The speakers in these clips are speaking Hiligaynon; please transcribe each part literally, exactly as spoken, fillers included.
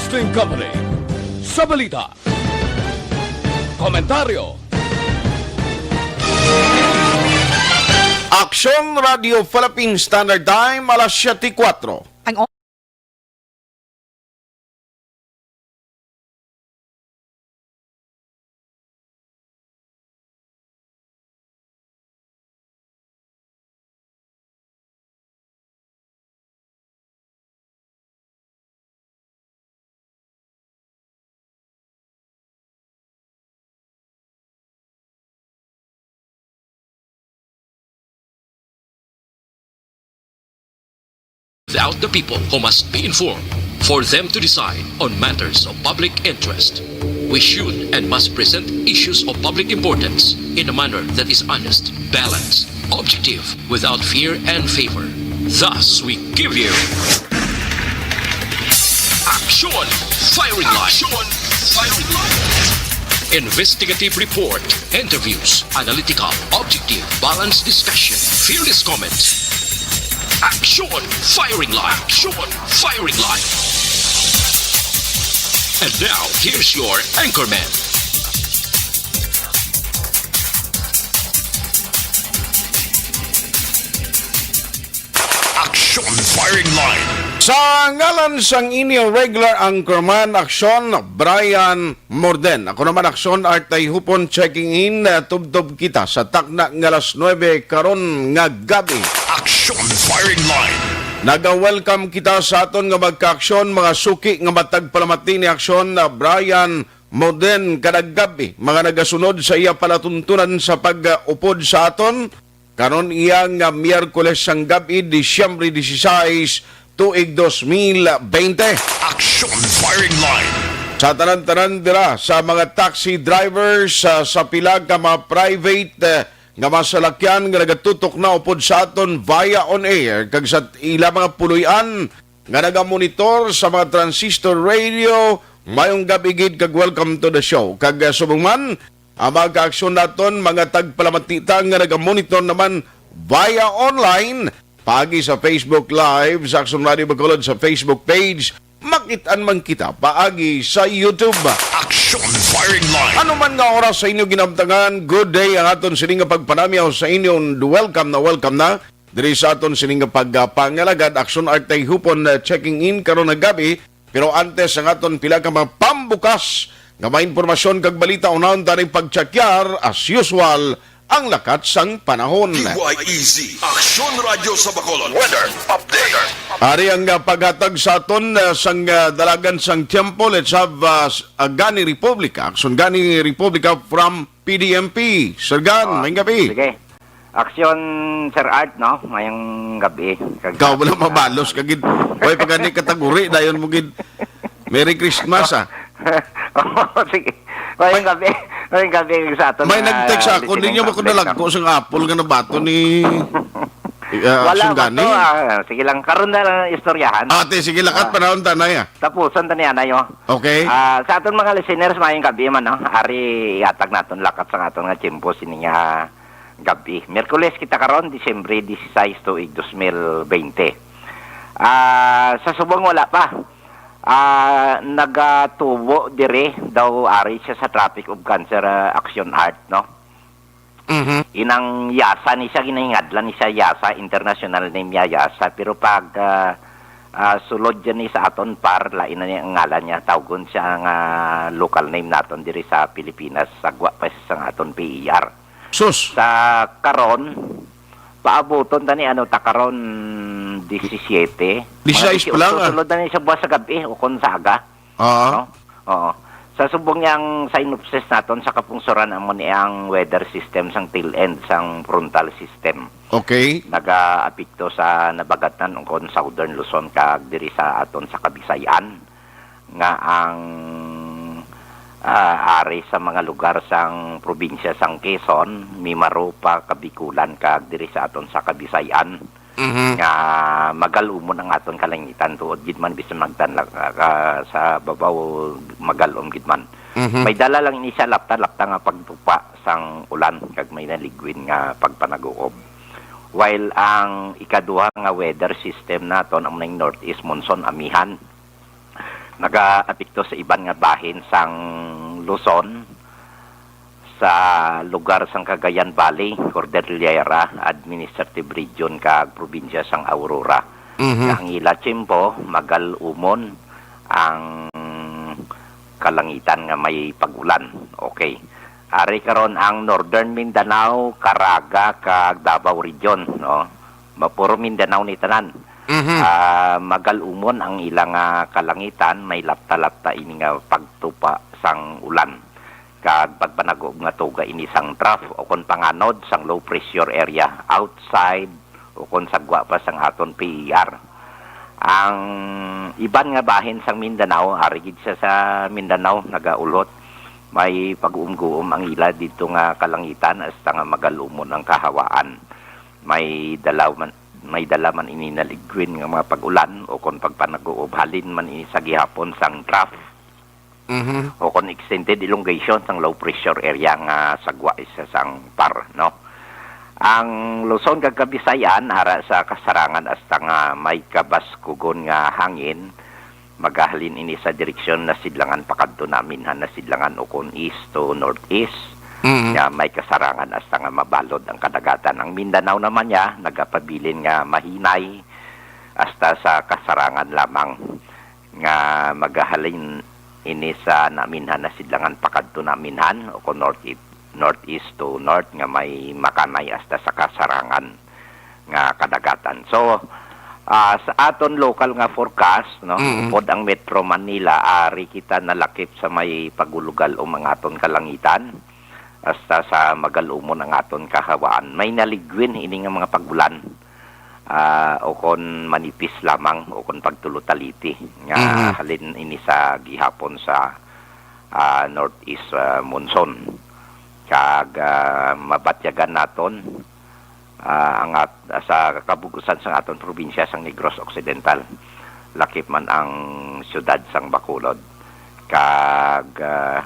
Broadcasting Company. Sa balita, komentaryo, Aksyon Radio Philippine Standard Time, alas siyete kuwatro. Ang Without the people who must be informed for them to decide on matters of public interest. We should and must present issues of public importance in a manner that is honest, balanced, objective, without fear and favor. Thus, we give you Action Firing Line. Action Firing Line. Investigative report, interviews, analytical, objective, balanced discussion, fearless comments. Action Firing Line. Action Firing Line. And now, here's your anchorman. Action Firing Line. Sa ngalan sang inyo regular anchorman, Aksyon, Brian Morden. Ako naman, Aksyon, Art Tayhupon, checking in. Uh, tubtob kita sa takna nga alas nuebe karon nga gabi. Action Firing Line. Naga-welcome kita sa aton nga magka-aksyon, mga suki nga matag palamati ni Aksyon, uh, Brian Morden, kada gabi, mga nagasunod sa iya palatuntunan sa pag-upod sa aton. Karon iya nga Miyerkules sang gab-i, Disyembre dieciséis, tuig dos mil bente. Action Firing Line. Sa tanan-tanan dira, sa mga taxi drivers, sa, sa pila ka mga private, eh, nga mga salakyan nga nagatutok na upod sa aton via on air, kag sa ila mga puloy-an nga nagamonitor sa mga transistor radio, mayong gab-i gid kag welcome to the show. Kag, ah, subong man, ang mga kaaksyon naton, mga tagpalamati ta nga nagamonitor naman via online, paagi sa Facebook Live sa Aksyon Radio Bacolod sa Facebook page, makit-an man kita paagi sa YouTube. Action Firing Line. Ano man nga oras sa inyo ginamtangan, good day ang aton sini nga pagpanamyaw sa inyo. Welcome na welcome na diri sa aton sini nga pagpangalagad. Aksyon Art Tayhupon, uh, checking in karon nga gabi. Pero antes, ang aton pila ka mga pambukas nga mga impormasyon kag balita, unahon ta ning pagtsakyar, as usual, ang lakat sang panahon. D Y E Z, Aksyon Radyo sa Bacolod. Weather update. Ari ang, ah, paghatag sa aton, ah, sang, ah, dalagan sang tiyempo. Let's have, ah, s-, ah, Gani Republica. Aksyon Gani Republica from P D M P. Sir Gan, ah, mayong gabi. Sige. Aksyon, Sir Art, no? Mayong gabi. Kag Ikaw wala sa mabalos ka gid. Way pa gani kataguri, dayon mo gid. Merry Christmas, ah. Oo, sige. Mayong gabi. Mayong gabi sa aton, May ah, nag-text ako, listening "Di niyo ba ko public, no? nalagko sang apple nga nabato ni, ah, Wala Aksyon ba Gani?" to? Ah, sige lang. Karon na lang istoryahan. Ate, sige, lakat Ah. panahon tanay, ah. Tapusan ta ni anay, oh. Okay. Ah, sa aton mga listeners, mayong gabi man, no? Ari, ihatag naton lakat sa aton nga tiyempo sini nga gabi. Miyerkules kita karon, Disyembre dieciséis, tuig dos mil veinte. Ah, sa subong wala pa. Ah, nagatubo dire daw ari siya sa Tropic of Cancer, ah, Action Art, no? Mhm. Inang Yasa ni siya, ginahingadlan ni siya Yasa, international name niya Yasa. Pero pag, ah, ah, sulod dyan ni sa aton par, lain na niya ang ngalan niya. Tawgon siya nga local name naton diri sa Pilipinas, sagwa pa siya sa aton P E R. Sus! Sa karon, paabuton ta ni ano ta karon, disisiete. Mga Disisais pa lang, ah. Susunod na ni sa buwas sa gabi o kung sa aga. Ah. No? Oo. Sa subong niyang synopsis naton sa kapungsoran, amo ni ang weather system sang tail end sang frontal system. Okay. Nagaapekto sa Nabagatnan o kon Southern Luzon kag diri sa aton sa Kabisayan nga ang, ah, ari sa mga lugar sang probinsya sang Quezon, Mimaropa, Kabikulan kag diri sa aton sa Kabisayan. Mhm. Nga magal-umon ang aton kalangitan tuod gid man bisan magtanla ka, ka sa babaw, magal-om gid man. Mhm. May dala lang ini sa lapta-lapta nga pagtupa sang ulan kag may naligwin nga pagpanaguob. While ang ikaduha nga weather system naton, amo ning northeast monsoon, amihan. Nagaapekto sa iban nga bahin sang Luzon, sa lugar sang Cagayan Valley, Cordillera Administrative Region, kag probinsya sang Aurora. Mhm. Nga ang ila tiyempo, magal-umon ang kalangitan nga may pag-ulan. Okay. Ari karon ang Northern Mindanao, Caraga, kag Davao Region, no? Mapuro Mindanao ni tanan. Mhm. Ah, magal-umon ang ilang, ah, kalangitan, may lapta-lapta ini nga pagtupa sang ulan. Kag pagpanagob nga tuga ini sang trough o kon panganod sang low pressure area outside o kon sagwa pa sang aton P E R. Ang iban nga bahin sang Mindanao, ari gid siya sa Mindanao, nagaulhot, may pag-uumguom ang ila didto nga kalangitan hasta nga magal-umon ang kahawaan. May dala man, may dala man ini naligwin nga mga pag-ulan o kon pagpanaguob halin man ini sa gihapon sang trough Mhm. o kon extended elongation sang low pressure area nga sagwa isa sang par, no? Ang Luzon kag Kabisayan ara sa kasarangan hasta nga may kabaskugon nga hangin, magahalin ini sa direksyon Nasidlangan pakadto Naminhan Nasidlangan o kon east to northeast. Mhm. Nga may kasarangan hasta nga mabalod ang kadagatan. Ang Mindanao naman niya nagapabilin nga mahinay hasta sa kasarangan lamang nga magahalin ini sa Naminhan Nasidlangan pakadto Naminhan o kon north, northeast to north nga may makanay hasta sa kasarangan nga kadagatan. So, ah, sa aton local nga forecast, no, Mm. upod ang Metro Manila, ari kita nalakip sa may pagulugal o mga aton kalangitan, hasta sa magal-umon ang aton kahawaan. May naligwin ini nga mga pag-ulan, ah, o kon manipis lamang, o kon pagtulotaliti, nga Mhm. halin ini sa gihapon sa, ah, northeast, ah, monsoon. Kag, ah, mabatyagan naton, ah, ang at-, sa kabug-usan sang aton probinsya sang Negros Occidental, lakip man ang siyudad sang Bacolod. Kag, ah,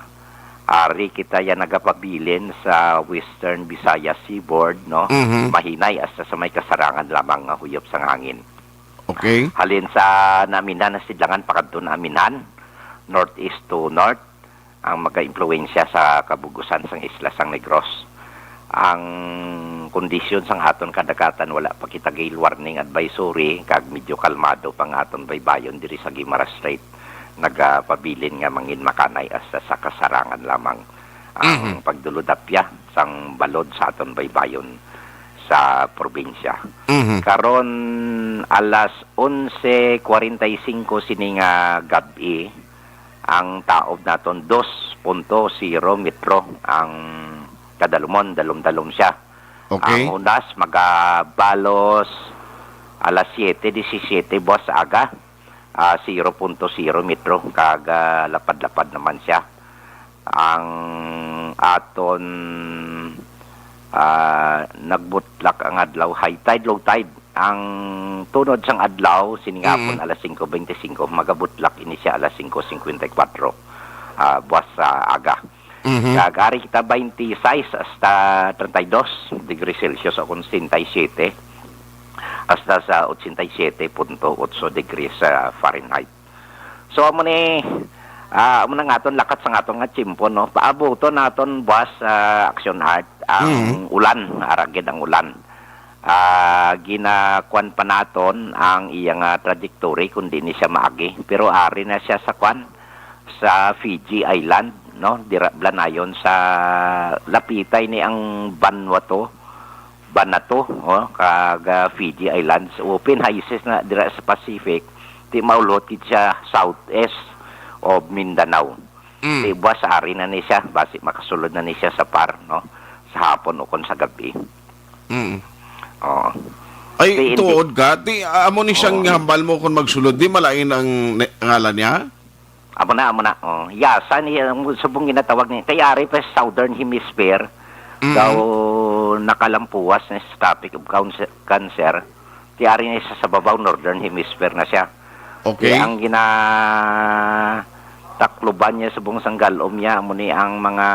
ari kita ya nagapabilin sa Western Visayas Seaboard, no? Mhm. Mahinay hasta sa may kasarangan lamang nga huyop sang hangin. Okay. Halin sa Naminhan Nasidlangan pakadto Naminhan, northeast to north, ang magaimpluwensya sa kabug-usan sang isla sang Negros. Ang kondisyon sang aton kadagatan, wala pa kita gale warning advisory, kag medyo kalmado pa ang aton baybayon diri sa Guimaras Strait. Nagapabilin nga mangin makanay hasta sa kasarangan lamang ang Mhm. pagdulodapya sang balod sa aton baybayon sa probinsya. Mhm. Karon, alas onse cuarenta y cinco sini nga gab-i, ang taob naton dos punto zero metro ang kadalumon, dalom-dalom siya. Okay. Ang hunas magabalos alas siete disisiete buwas aga, ah, zero punto zero metro, kag, ah, lapad-lapad naman siya. Ang aton, ah, nagbutlak ang adlaw, high tide, low tide. Ang tunod sang adlaw, sini nga hapon, Mm. alas singko bente singko, magabutlak ini siya alas singko singkwenta y kuwatro, ah, buwas sa aga. Mhm. Kag ari kita twenty-six hasta treinta y dos degrees Celsius o kon sesenta y siete hasta sa ochenta y siete punto otso degrees, ah, Fahrenheit. So, amo ni, ah, amo na nga aton lakat sa nga aton nga tiyempo, no? Paabuton naton buwas, ah, Action Art, ang Mhm. ulan, aragid ang ulan. Ah, ginakuan pa naton ang iya nga trajectory kung di ni siya maagi. Pero ari na siya sa kuan, sa Fiji Island, no? Dira blanayon sa lapitay ni ang Vanuatu, Vanuatu, oh, kag, ah, Fiji Islands. Open high seas na dira sa Pacific, di maulot gid siya southeast of Mindanao. Mm. Di buwas ari na ni siya, basi makasulod na ni siya sa par, no? Sa hapon o kon sa gabi. Mm. Oo. Ay, Di, hindi. tuod ka? Di, amo ni siyang Oo. hambal mo kung magsulod. Di malain ang ne-, ngalan niya? Amo na, amo na. Oh. Yasa ni ang subong ginatawag ni. Kay ari pa sa Southern Hemisphere, Mm. daw nakalampuwas na sa Tropic of Cancer, Cancer. Ti ari na siya sa babaw, Northern Hemisphere na siya. Okay. Ti ang ginatakluban niya subong sang galom niya, amo ni ang mga,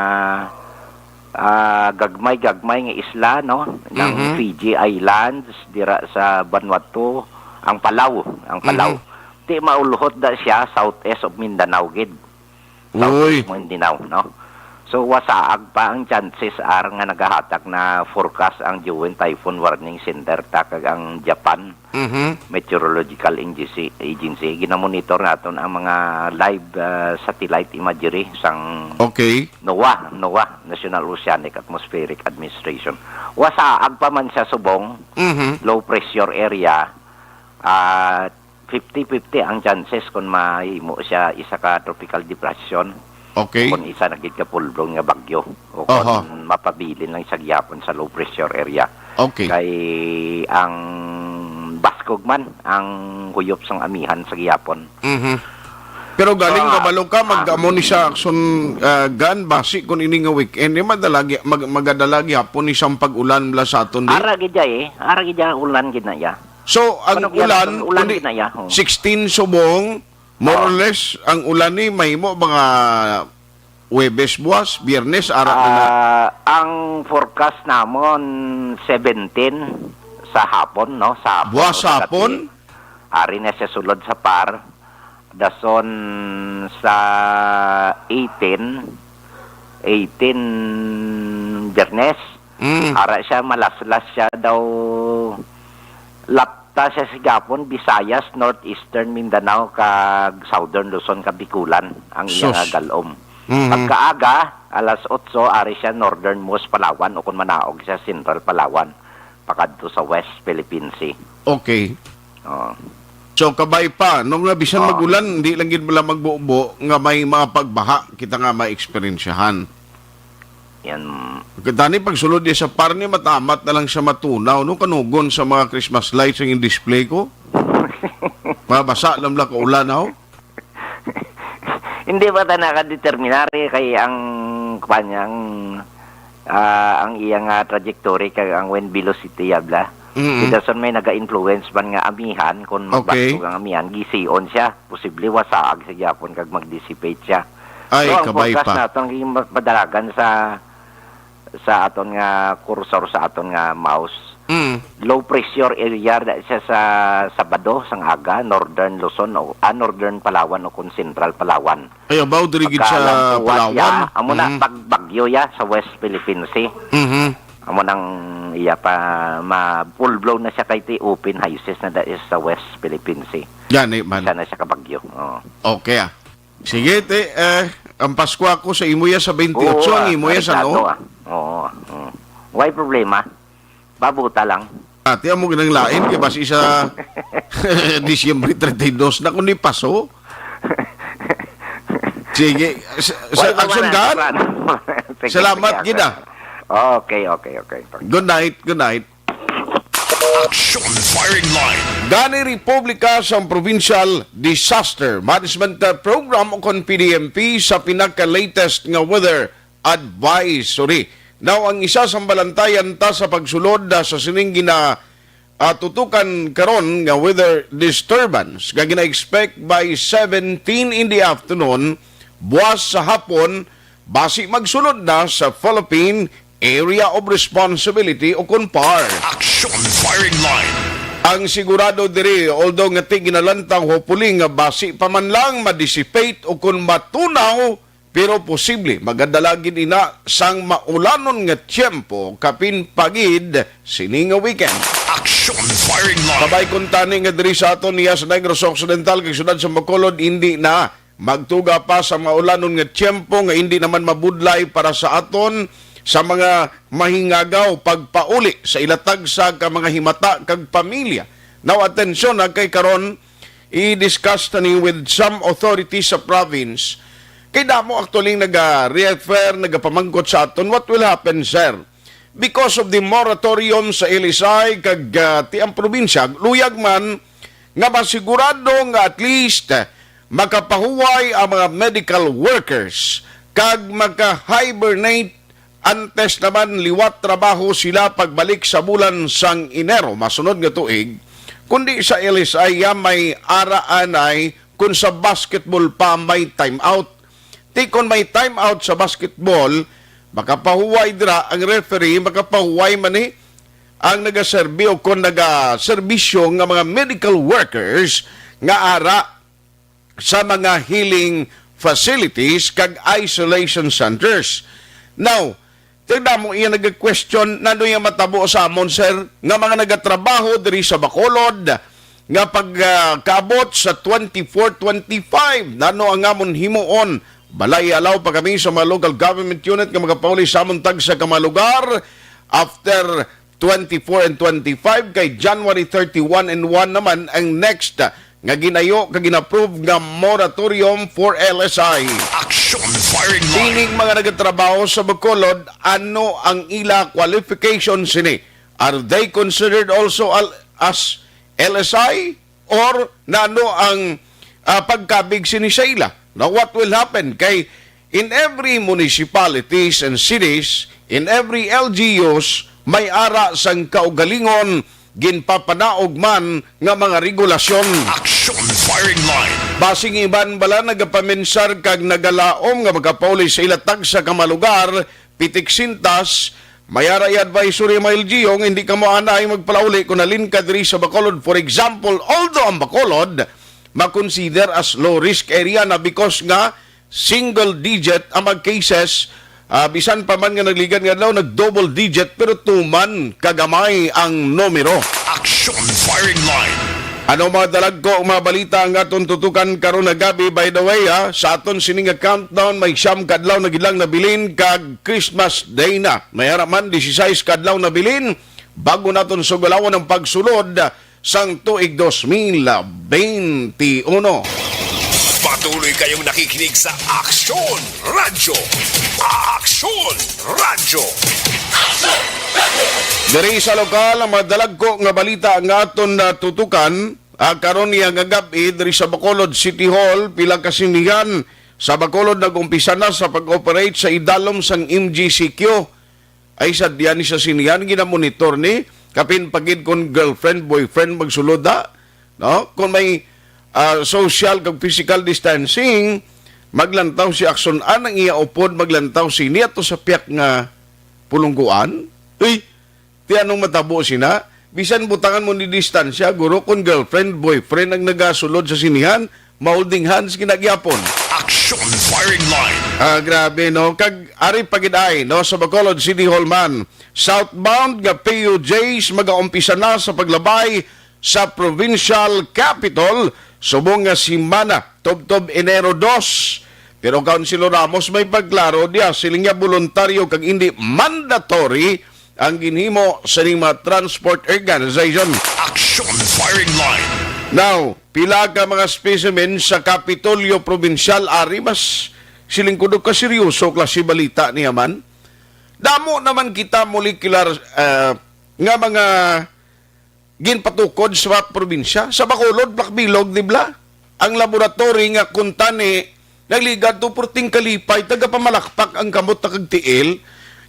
ah, gagmay-gagmay nga isla, no? Ng Mhm. Fiji Islands, dira sa Vanuatu, ang Palau, ang Palau. Mhm. Di maulhot da siya southeast of Mindanao gid. Uy. Southeast Mindanao, no? So, wasaag pa ang chances ar nga nagahatag na forecast ang Juwen Typhoon Warning Center ta kag ang Japan Mhm. Meteorological Agency. Agency. Ginamonitor naton ang mga live, ah, satellite imagery sang Okay. NOAA, NOAA, National Oceanic Atmospheric Administration. Wasaag pa man siya subong, Mhm. low pressure area, ah, fifty fifty ang chances kung mahimo siya isa ka tropical depression Okay. o kung isa na gid ka full-blown nga bagyo o Aha. kung mapabilin lang siya gihapon sa low pressure area. Okay. Kay ang baskog man ang huyop sang amihan sa gihapon. Mhm. Pero galing Ah, kabalo ka, mag-, ah. amo ni siya action, ah, gan, basi kung ini nga weekend, eh, madala gi-, mag-, magadala gihapon ni siyang pag-ulan mula sa aton, di? Ara gid ya eh. Ara gid ya, ulan gid na ya. So, ang Ano gid ulan, ulan kundi gid na ya, oh. sixteen subong, more or Oh. less, ang ulan ni mahimo mga Huwebes buwas, Biyernes, ara na na. Ah, ang forecast namon, seventeen sa hapon, no? Sa hapon Buwas o sa sa hapon? gabi. Ari na siya sulod sa par. Dason sa eighteen, eighteen Biyernes. Mm. Ara siya, malaslas siya daw. Lapta siya sa gihapon, Visayas, Northeastern Mindanao, kag Southern Luzon, kag Bicolan ang iya Sus. nga galom. Mhm. Pagkaaga, alas otso, ari siya northernmost Palawan, o kung manaog siya, Central Palawan, pakadto sa West Philippine Sea. Okay. Oo. So, kabay pa, no, nga bisan Oo. mag-ulan, hindi lang gid bala magbubo nga may mga pagbaha kita nga maeksperiensyahan. Yan. Gani, pagsulod niya sa par ni, matamat na lang siya matunaw, no? Kanugon sa mga Christmas lights ang display ko. Mabasa lang lang kaulan, oh. Hindi pa ta nakadeterminar, eh, kay ang, kuwan niya, ang, ah, ang iya nga trajectory kag ang wind velocity, yabla. Mm-mm. Di dason may naga-influence man nga amihan, kung Okay. magbagso ang amihan, gision siya. Posible wasaag sa gyapon kag mag-dissipate siya. Ay, So, ang kabay forecast pa. naton, yung ma-, madalagan sa, sa aton nga cursor, sa aton nga mouse. Mm. Low pressure area da siya sa Sabado, sang aga, Northern Luzon, o, ah, Northern Palawan, o kung Central Palawan. Ay, abaw, diri gid sa Pagka lang puwas Palawan. ya, amo na, Mm. pagbagyo ya sa West Philippine Sea. Mhm. Amo nang iya pa ma-, full blown na siya kay ti open high seas na dahil sa West Philippine Sea. Gani man. Siya na siya kabagyo. Oo. Okay, ah. Sige, te, eh, ang Pasko ako sa imo ya sa twenty-eight, Oo, ang ah, imo ya sa, no? Arigado, ah. Oo, mm. Way problema. Babuta lang. Ate, amo ginang lain kay basi sa Disyembre treinta y dos na kundi paso. Sige, sa, sa Wala pa action man, gan. wala pa man. Sige, Salamat sige, gid, ah. action. Okay, okay, okay. Good night, good night. Action Firing Line. Gani Republika sang Provincial Disaster Management Program o kon P D M P sa pinaka-latest nga weather advisory. Now, ang isa sa balantayan ta sa pagsulod, ah, sa sining gina, ah, tutukan karon nga weather disturbance nga gina-expect by seventeen in the afternoon, buwas sa hapon, basi magsulod na sa Philippine Area of Responsibility o kon par. Action Firing Line. Ang sigurado diri, although nga ti ginalantaw, hopefully nga basi pa man lang ma-dissipate o kon matunaw, pero posible magadala gid ina sang maulanon nga tiyempo kapin pa gid sini nga weekend. Action Firing Line. Kabay kuntani nga diri sa aton niya sa Negros Occidental kag siyudad sa Bacolod, indi na magtuga pa sa maulanon nga tiyempo nga indi naman mabudlay para sa aton sa mga mahingagaw pagpauli sa ila tagsa ka mga himata kag pamilya. Now, atensyon, ha, kay karon, i-discuss ta ni with some authorities sa province. Kay damo actually naga-refer, nagapamangkot sa aton, what will happen, sir? Because of the moratorium sa L S I kag, ah, ti ang probinsya, luyag man nga masigurado nga at least, ah, makapahuway ang mga medical workers kag maka-hibernate antes naman liwat trabaho sila pagbalik sa bulan sang Enero masunod nga tuig, kundi sa L S I ya may araanay kung sa basketball pa may time out. Ti kon may time out sa basketball, makapahuway dira ang referee, makapahuway man ni ang nagaserbi o kon nagaserbisyo nga mga medical workers nga ara sa mga healing facilities kag isolation centers. Now, tigda mo iya nag-question, nano iya matabo sa amon, sir, nga mga nagatrabaho diri sa Bacolod, nga pag, ah, kaabot sa twenty-four twenty-five, nano ang amon himuon? Balay, allow pa kami sa mga local government unit nga makapauli sa amon tagsa ka mga lugar after twenty-four and twenty-five, kay January thirty-one and one naman ang next, ah, nga ginayo kag gin-approve nga moratorium for L S I. Action Firing Line. Sining mga nagatrabaho sa Bacolod, ano ang ila qualification sini? Are they considered also al-, as L S I? Or nano ang, ah, pagkabig sini sa ila? Now, what will happen? Kay in every municipalities and cities, in every L G Us, may ara sang kaugalingon, ginpapanaog man nga mga regulasyon. Action Firing Line. Basing iban bala nagapaminsar kag nagalaom nga makapauli sa ila tagsa ka mga lugar, pitik sintas, may ara advisory, mga L G U, nga hindi kamo anay magpalauli kung halin ka diri sa Bacolod. For example, although ang Bacolod makonsider as low risk area na because nga single digit ang mga cases, ah, bisan pa man nga nagligad nga adlaw, nag-double digit, pero tuman kagamay ang numero. Action Firing Line. Ano mga dalagko, mga balita ang aton tutukan karon nga gabi? By the way, ha, sa aton sini nga countdown, may siyam ka adlaw na gid lang nabilin kag Christmas Day na. May ara man, disisais ka adlaw nabilin, bago naton sugalawan ang pagsulod sang tuig dos mil benti uno. Patuloy kayong nakikinig sa Aksyon Radyo. Aksyon Radyo. Diri sa lokal, ang madalagko nga balita nga aton natutukan, ah, karon niya nga gab-i diri sa Bacolod City Hall, pila ka sinihan sa Bacolod nag-umpisa na sa pag-operate sa idalom sang M G C Q. Ay, sadya ni sa sinihan, ginamonitor ni, kapin pa gid kon girlfriend, boyfriend, magsulod, ha? No? Kung may, ah, social kag physical distancing, maglantaw si Akson An ang iya upod, maglantaw sini ato sa piyak nga pulungguan. Uy, ti anong matabo sina? Bisan butangan mo ni distansya, guro, kung girlfriend, boyfriend ang nagasulod sa sinihan, ma-holding hands ginagyapon. Action Firing Line. Ah, grabe, no? Kag ari pa gid ay, no, sa Bacolod City Hall man, southbound nga P U Js magaumpisa na sa paglabay sa provincial capitol subong nga semana, tubtob Enero dos. Pero Councilor Ramos may pagklaro diya, siling niya boluntaryo kag hindi mandatory ang ginhimo sa ning mga transport organization. Action Firing Line. Now, pila ka mga specimen sa Kapitolyo Probinsyal ari mas siling ko do ka seryoso klase balita niya man. Damo naman kita molecular, ah, nga mga ginpatukod sa probinsya. Sa Bacolod, Black Bilog, di bala? Ang laboratory nga kuntani nagligad to purting kalipay, tagapamalakpak ang kamot na kag tiil.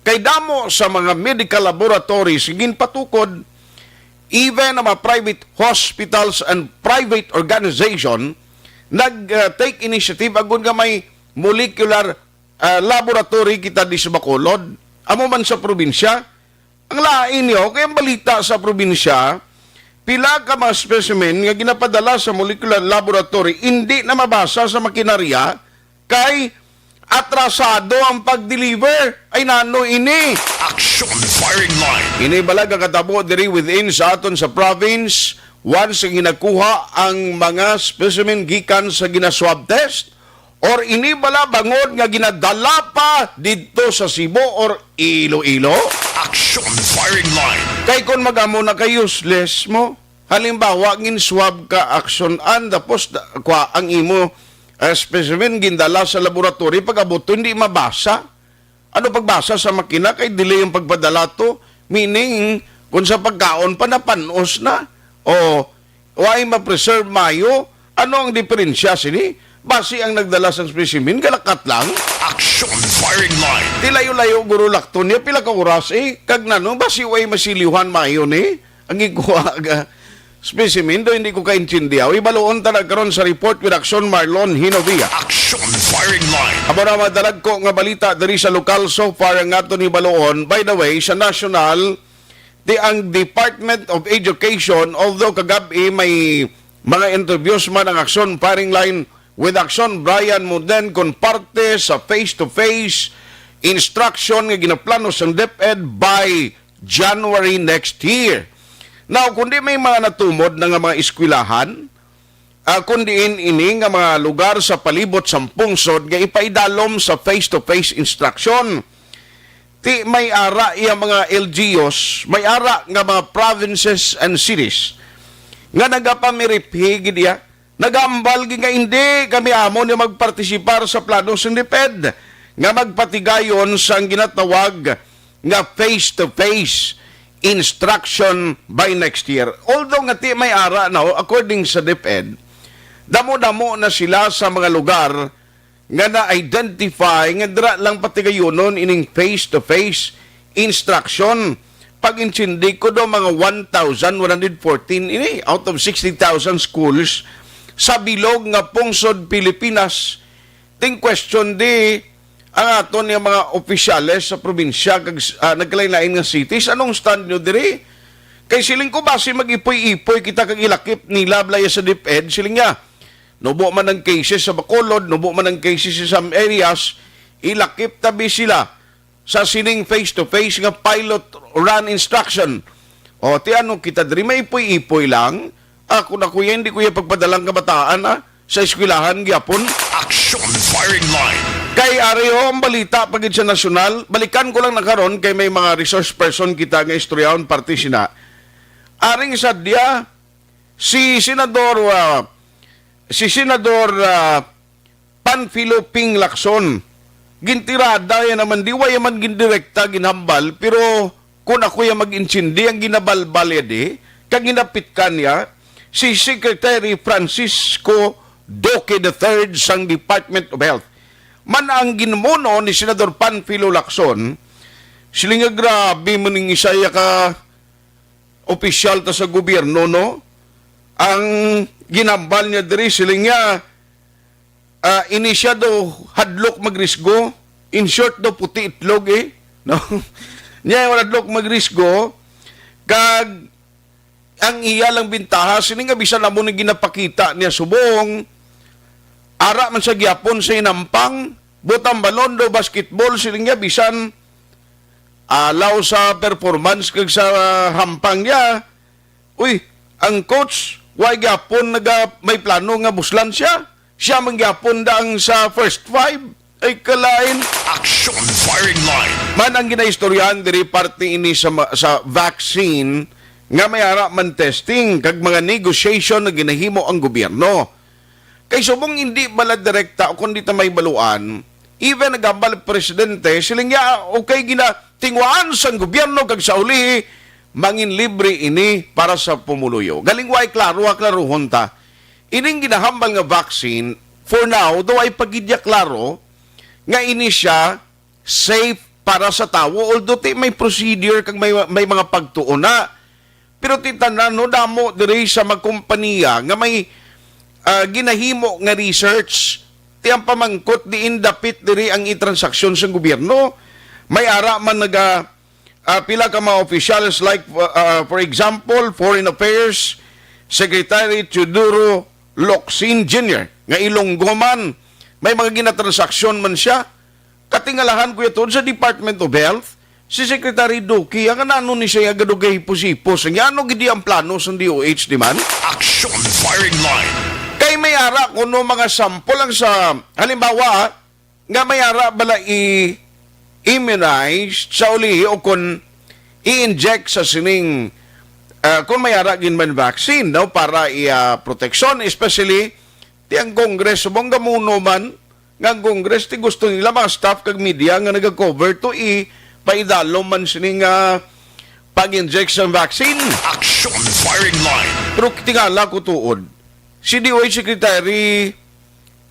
Kay damo sa mga medical laboratories ginpatukod, even ang mga private hospitals and private organization nag, uh, take initiative agud nga may molecular, uh, laboratory kita di sa Bacolod. Amo man sa probinsya, ang lain niyo, kay ang balita sa probinsya, pila ka mga specimen nga ginapadala sa molecular laboratory, hindi na mabasa sa makinarya kay atrasado ang pag-deliver. Ay, nano ini? Action Firing Line. Ini bala nga katabo diri within sa aton sa province, once nga ginakuha ang mga specimen gikan sa gina-swab test, or ini bala bangod nga ginadala pa didto sa Cebu or Iloilo? Action Firing Line. Kay kung mag-amo na kay useless mo, halimbawa, gin-swab ka, Action An, tapos da-, kwa ang imo, eh, specimen gindala sa laboratory, pag-abot to, hindi mabasa. Ano pagbasa sa makina kay delay ang pagpadala to? Meaning, kung sa pagkaon pa, napanos na. O, why ma-preserve mayo? Ano ang diferensya sini? Basi ang nagdala sang specimen, galakat lang. Action Firing Line. Di layo-layo, guro, lakton niya. Pila ka oras, eh? Kag nano, basi way masilyuhan mayo ni? Ang ikuha ga specimen, do hindi ko kaintindihan. Ibaluon ta na karon sa report with Action Marlon Hinovia. Action Firing Line. Amo na madalagko nga balita diri sa lokal so far ang aton ibaluon. By the way, sa national, di ang Department of Education, although kagab-i may mga interviews man ang Action Firing Line with action, Brian Muden, kon parte sa face-to-face instruction nga ginaplano sang DepEd by January next year. Now, kung di may mga natumod na nga mga eskwelahan, ah, kung diin ini nga mga lugar sa palibot sang pungsod nga ipaidalom sa face-to-face instruction, ti may ara iya mga L G Us, may ara nga mga provinces and cities nga nagapamiriphi gid iya, nagambal gid nga hindi kami amo ni magpartisipar sa plano sa DepEd nga magpatigayon sang ginatawag nga face-to-face instruction by next year. Although nga ti may ara na, according sa DepEd, damo-damo na sila sa mga lugar nga na-identify nga dira lang patigayunon ining face-to-face instruction. Pag-intindi ko daw, mga one thousand one hundred fourteen ini out of sixty thousand schools sa bilog nga pungsod Pilipinas. Ting question di ang aton nga mga opisyales sa probinsya kag, ah, nagkalain-lain nga cities, anong stand nyo diri? Kay siling ko, basi mag-ipoy-ipoy kita kag ilakip nila balay sa DepEd, siling niya. Nubo man ang cases sa Bacolod, nubo man ang cases sa some areas, ilakip tabi sila sa sining face-to-face nga pilot run instruction. O, ti ano kita diri, may ipoy-ipoy lang. Ako na, kuya, hindi ko iya pagpadalang kabataan, ah, sa eskwelahan gyapon. Action Firing Line. Kay ari, ho, ang balita pa gid sa nasyonal, balikan ko lang na karon kay may mga resource person kita nga istoryahon parte sina. Aring sadya, si Senador, ah, si Senador, ah, Panfilo Ping Lacson. Gintirada ya naman, di wa ya man gindirekta ginhambal, pero kung ako ya mag-intindi, ang ginabalbal ya di, kag ginapitkan ya, si Secretary Francisco Duque the third sang Department of Health. Man ang ginmuno ni Senador Panfilo Lacson, siling nga grabe man ning isa ya ka opisyal ta sa gobyerno, no? Ang ginhambal niya diri, siling niya, ah, ini siya daw hadlok magrisgo. In short daw, puti itlog, eh. No? Niya yung hadlok magrisgo. Kag ang iya lang bintaha, sini nga bisan amo ni ginapakita niya subong, ara man sa gyapon sa inampang, butang balon daw, basketball, sini nga bisan alaw sa performance kag sa hampang niya. Uy, ang coach, wa gyapon naga may plano nga buslan siya. Siya man gyapon daan sa first five. Ay, kalain. Action Firing Line. Man ang ginaistoryahan diri, parte ini sa ma-, sa vaccine nga may ara man testing kag mga negotiation na ginahimo ang gobyerno. Kay subong hindi bala direkta o kundi ta may baluan, even nagambal presidente, siling niya, okay, ginatingwaan sang gobyerno kag sa ulihi, mangin libre ini para sa pumuluyo. Galing way klaro, ha, klaruhon ta. Ining ginahambal nga vaccine, for now, daw ay pagidya klaro nga ini siya safe para sa tawo, although ti may procedure kag may, may mga pagtuon na. Pero ti tanan, no, damo diri sa mga kompanya nga may, ah, ginahimo nga research. Ti ang pamangkot diin dapit diri ang itransaksyon sa gobyerno. May ara man naga, ah, pila ka mga officials like, ah, for example, Foreign Affairs Secretary Teodoro Locsin Junior nga Ilonggo man, may mga ginatransaksyon man siya. Katingalahan ko ito sa Department of Health, si Secretary Duque, ang ano ni siya gadugay hipos-hipos. Ang ano gidi ang plano sa D O H, di man? Action Firing Line. Kay may ara ko no mga sample lang sa, halimbawa, nga may ara bala i-immunize sa ulihi o kung i-inject sa sining, ah, kung may ara gid man vaccine, no, para iya proteksyon, especially ti ang Congress, subong gamuno man, nga ang Congress, ti gusto nila mga staff kag media nga nagakover to i paidalom man sini nga pag-inject sa vaccine. Action Firing Line. Pero tingala ko tuod, si D O H Secretary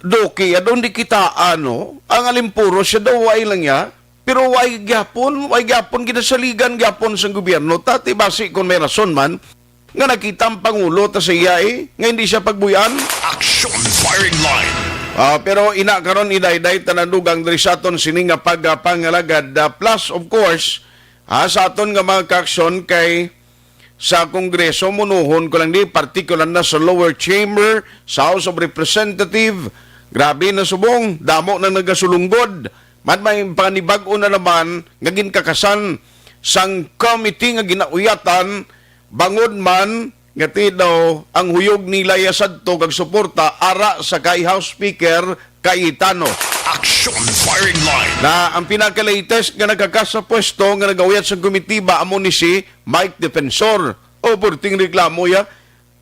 Duque, adon di kita, ano, ang alimpuro siya daw, way lang niya. Pero way gyapon, way gyapon, ginasaligan gyapon sang gobyerno. Tati basi kung may rason man, nga nakita ang Pangulo ta sa iya, eh, nga hindi siya pagbuy-an. Action Firing Line. Ah, pero ina karon, idayday ta nadugang diri sa aton sini nga pagpangalagad. Ah, plus, of course, ah, sa aton nga mga kaaksyon kay sa Kongreso, munuhon ko lang di, particular na sa lower chamber, sa House of Representative, Grabe na subong, damo na nagasulunggod. Man may panibag-o na naman nga ginkakasan sang committee nga ginauyatan, bangod man nga ti daw ang huyog nila ya sadto kag suporta ara sa kay House Speaker Cayetano. Action Firing Line. Na ang pinaka-latest nga nagkakas sa pwesto nga nagauyat sa komitiba amo ni si Mike Defensor. O, perting reklamo ya,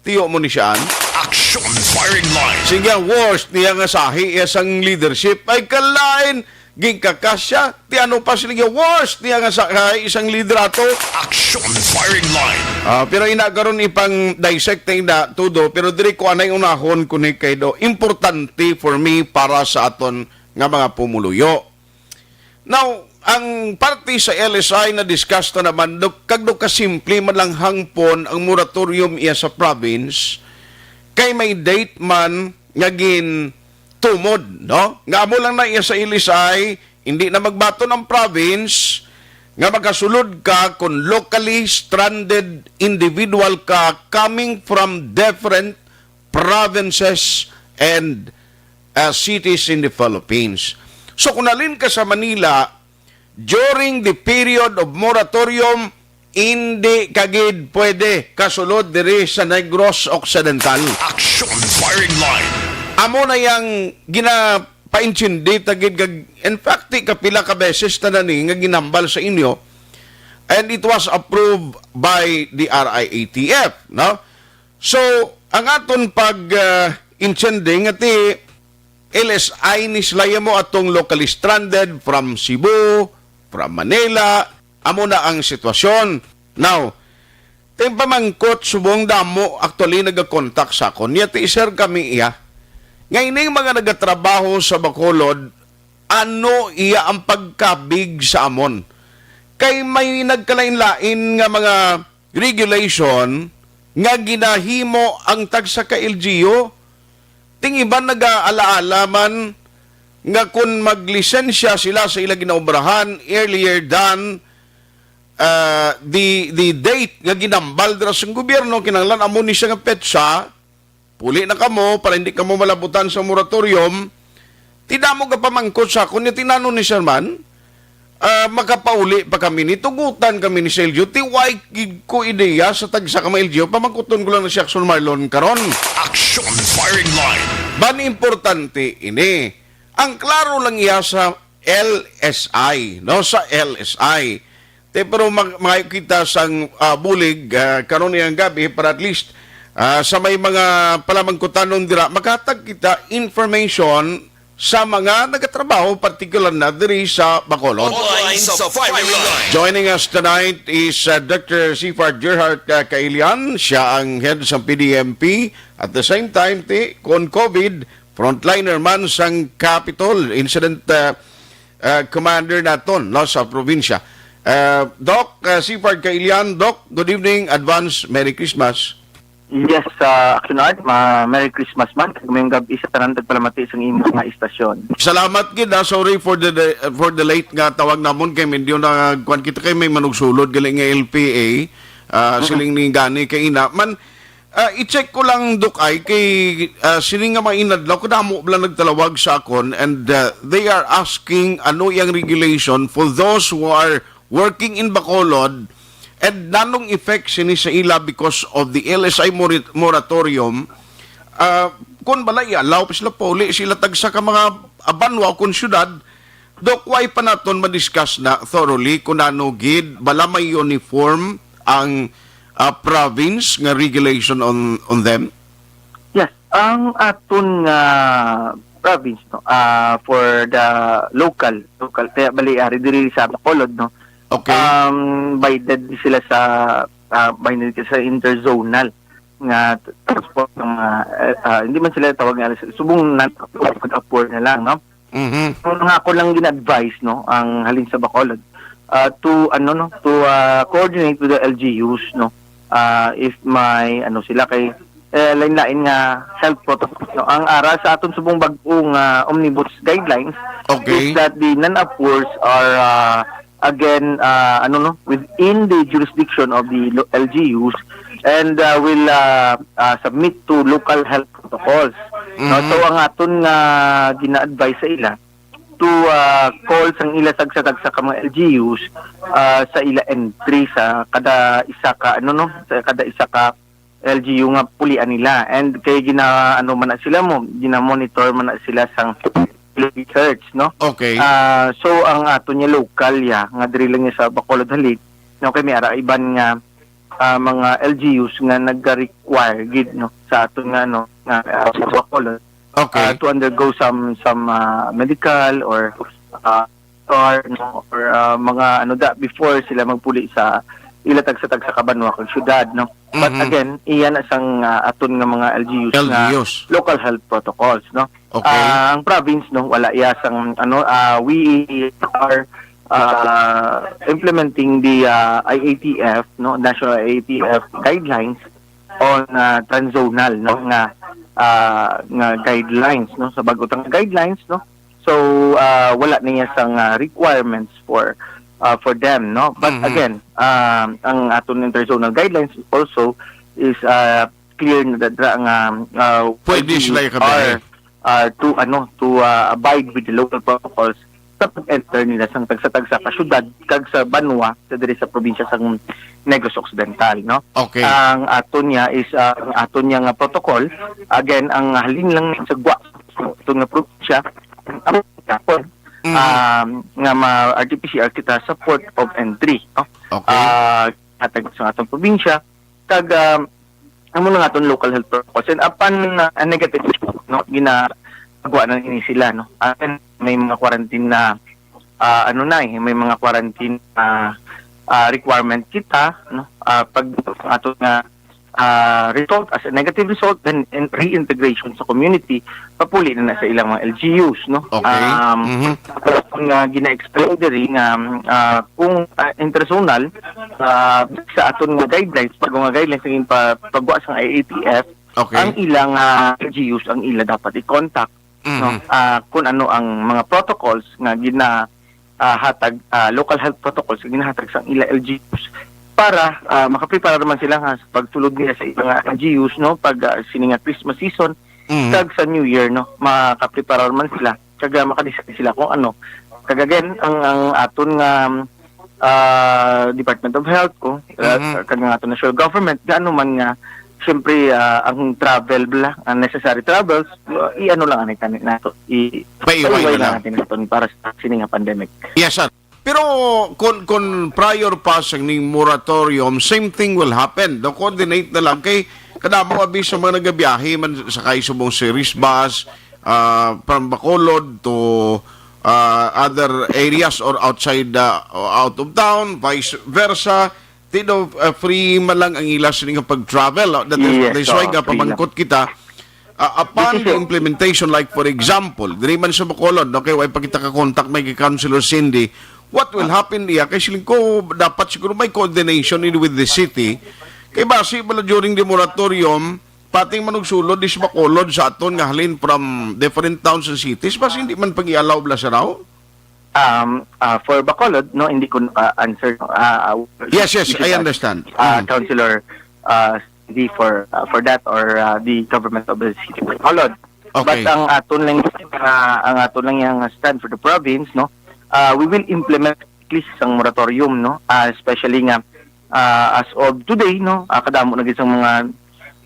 tiyo mo ni siya. Action Firing Line. Sige, worst niya nga sahi iya sang leadership. Ay, kalain, ginkakasya. Ti ano pa sila, worst niya nga sahi isang liderato. Action Firing Line. Ah, pero ina karon ipang dissect na ina todo, pero diri ko anay unahon kuni kay do importante for me para sa aton nga mga pumuluyo. Now, ang parte sa L S I na discuss na naman, do, kag do kasimple man lang hangpon ang moratorium iya sa province, kay may date man nga gintumod, no? Nga amo lang na iya sa L S I, hindi na magbaton ang province nga makasulod ka kung locally stranded individual ka coming from different provinces and uh, cities in the Philippines. So kung nalin ka sa Manila, during the period of moratorium, hindi ka gid pwede kasulod diri sa Negros Occidental. Action Firing Line. Amo na yang ginapaintindi ta gid kag, in fact, ti kapila ka beses ta na ni nga ginambal sa inyo, and it was approved by the R I A T F, no? So, ang aton pag uh, intindi nga ti L S I ni sila mo atong locally stranded from Cebu, from Manila, amo na ang sitwasyon. Now, ting pamangkot subong damo actually nagakontak sa akon. Niya ti sir kami iya. Nga ining mga nagatrabaho sa Bacolod, ano iya ang pagkabig sa amon? Kay may nagkalain-lain nga mga regulation nga ginahimo ang tagsa ka L G U. Ting iban nagaalaala man nga kun maglisensya sila sa ila ginaobrahan earlier than uh, the the date nga ginambal dira sa gobyerno, kinahanglan amo ni siya nga petsa, puli na kamo para hindi kamo malabutan sa moratorium. Ti damo ka pamangkot sa akon, niya tinano ni Sir Man, ah, makapauli pa kami ni, tugutan kami ni sa L G U. Ti way gid ko ideya sa tagsa ka mga L G U, pamangkuton ko lang na si Action Marlon karon. Action Firing Line. Ban importante ini. Ang klaro lang iya sa L S I, no, sa L S I. Te, pero mag maayo kita sang ah, bulig ah, karon niyang gabi para at least ah, sa may mga palamangkutanon dira, makatag kita information sa mga nagatrabaho, partikular na diri sa Bacolod. Online sa Firing Line. Joining us tonight is uh, Doctor Sifar Gerhard uh, Kailian. Siya ang head sa P D M P. At the same time, ti, kon COVID, frontliner man sang Capitol Incident uh, uh, Commander naton, no, sa probinsya. Uh, Doc uh, Sifar Kailian, Doc, good evening, advance Merry Christmas. Yes, uh, Action Art, ma Merry Christmas man. Kag mayong gab-i sa tanan, tagpalamati sang imo nga istasyon. Salamat gid, ah. Sorry for the, the for the late nga tawag namon kay medyo na kuan kita kay may manugsulod gali nga L P A. Ah, siling ni gani kay ina man. Ah, i-check ko lang, Dok, ay kay ah, sini nga mga inadlaw kadamo bala nagtalawag sa akon and ah, they are asking ano yang regulation for those who are working in Bacolod, and nanong effect sini sa ila because of the L S I mori- moratorium. Ah, kung bala i-allow pa sila, pauli sila tagsa ka mga ah, banwa o kung syudad, Dok, way pa naton ma-discuss na thoroughly kung ano gid bala may uniform ang ah, province nga regulation on on them. Yes, ang aton nga province, no, ah, for the local, local, kaya bali ari diri sa Bacolod, no. Okay. Um, binded sila sa ah, binded sila sa interzonal nga t- transport ng mga, eh, ah, hindi man sila tawag nga subong non pag-afford na lang, no. Mhm. Ang mga ako lang gina-advise, no, ang halin sa Bacolod, ah, to, ano, no, to ah, coordinate with the L G Us, no, ah, if may ano sila kay eh, lain-lain nga health protocols, no. Ang ara sa aton subong bag-ong ah, omnibus guidelines Okay. is that the non-affairs are ah, again ah, ano, no, within the jurisdiction of the lo- L G Us and ah, will ah, ah, submit to local health protocols. No? Mhm. So, ang aton nga gina-advise sa ila, to, ah, call sang ila tagsa-tagsa ka mga L G Us, ah, sa ila entry sa kada isa ka, ano, no, sa kada isa ka L G U nga pulian nila. And kay gina-, ano man na sila mo, gina-monitor man na sila sang research, no? Okay. Ah, so, ang ato niya local ya, nga diri lang niya sa Bacolod, Halid, no, kay may ara iban nga, ah, mga L G Us nga nag-require gid, no, sa aton nga, ano, nga, ah, sa Bacolod, Okay. ah, to undergo some, some, ah, medical or, ah, or, no, or, ah, mga, ano, da, before sila magpuli sa ila tagsa-tagsa ka banwa kag syudad, no? But Mhm. again, iya na sang, ah, aton nga mga L G Us nga L G Us. local health protocols, no? Okay. Ah, ang province, no, wala iya sang, ano, ah, we are, ah, implementing the, ah, I A T F, no, National I A T F guidelines on, ah, transzonal, no, nga, ah, nga guidelines, no, sa bag-o tang guidelines, no. So, ah, wala niya sang, ah, requirements for, ah, for them, no. But Mhm. again, um, ang aton interzonal guidelines also is, ah, clear na dra nga, ah, Pwede sila ikabiyahe. are, are to, ano, to, ah, abide with the local protocols sa pag-enter nila sang tagsa-tagsa ka syudad kag sa banwa sa diri sa probinsya sang Negros Occidental, no? Okay. Ang aton niya is, ah, ang aton niya nga protocol, again, ang halin lang sa gwa sa aton nga probinsya, ang, Mhm. um, nga ma-R T P C R kita sa port of entry, no? Okay. Ah, hatag sa atong probinsya, kag, ah, amo na nga aton local health protocols. And apan, ah, negative, no, ginagawa na ini sila, no? Apan may mga quarantine na, ah, ano na, eh, may mga quarantine na, ah, requirement kita, no? Ah, pag ang ato nga, ah, result as a negative result, then in, reintegration sa community, papuli na na sa ilang mga L G Us, no? Okay. Um, Mhm. Tapos nga gina-explain diri nga, ah, kung, ah, interzonal, ah, sa aton nga guidelines, pag mga guidelines nga pa, pagwa sa I A T F, Okay. ang ilang, ah, L G Us ang ila dapat i-contact, no? Mhm. Ah, kung ano ang mga protocols nga gina, ah, hatag, ah, local health protocols nga ginahatag sa ila L G Us para, ah, makaprepara naman sila nga sa pagsulod nila sa ilang, ah, L G Us, no? Pag, ah, sini nga Christmas season, Mhm. kag sa New Year, no, makaprepara man sila, kag, ah, makadesisyon sila kung ano. Kag again, ang, ang aton nga, ah, Department of Health, ko, ah, Mhm. kag ang aton national government, gaano man nga, siyempre, ah, ang travel bala, ang necessary travels, ah, i-ano lang ani kani nato, i-, Paiway paiway na lang lang. natin naton para sa sini nga pandemic. Yes, sir. Pero kung, kung prior pa sa ning moratorium, same thing will happen. The coordinate na lang kay kadamo abi sa mga nagabiyahe man sakay subong series bus, ah, from Bacolod to, ah, other areas or outside, ah, or out of town, vice versa. Tido, ah, free man lang ang ila sini nga pag-travel. Ah, that is, Yes, that's why oo, nga free lang. pamangkot kita, ah, upon This is the it. implementation, like, for example, diri man sa Bacolod, okay, way pa kita ka-contact may kay Councilor Cindy, what will happen iya? Kay siling ko, dapat siguro may coordination in with the city. Kay basi bala during the moratorium, pating manugsulod is Bacolod sa aton nga halin from different towns and cities, basi hindi man pag-i-allow bala sa raw? Um, ah, for Bacolod, no, hindi ko naka-answer, no, ah, ah, Yes, yes, this is I a, understand. ah, Mm. Councilor, ah, Cindy for, ah, for that or, ah, the government of the city of Bacolod. Okay. But ang aton lang, ah, ang aton lang yang stand for the province, no, ah, we will implement at least ang moratorium, no, ah, especially nga, ah, as of today, no, ah, kadamo na gid sang mga,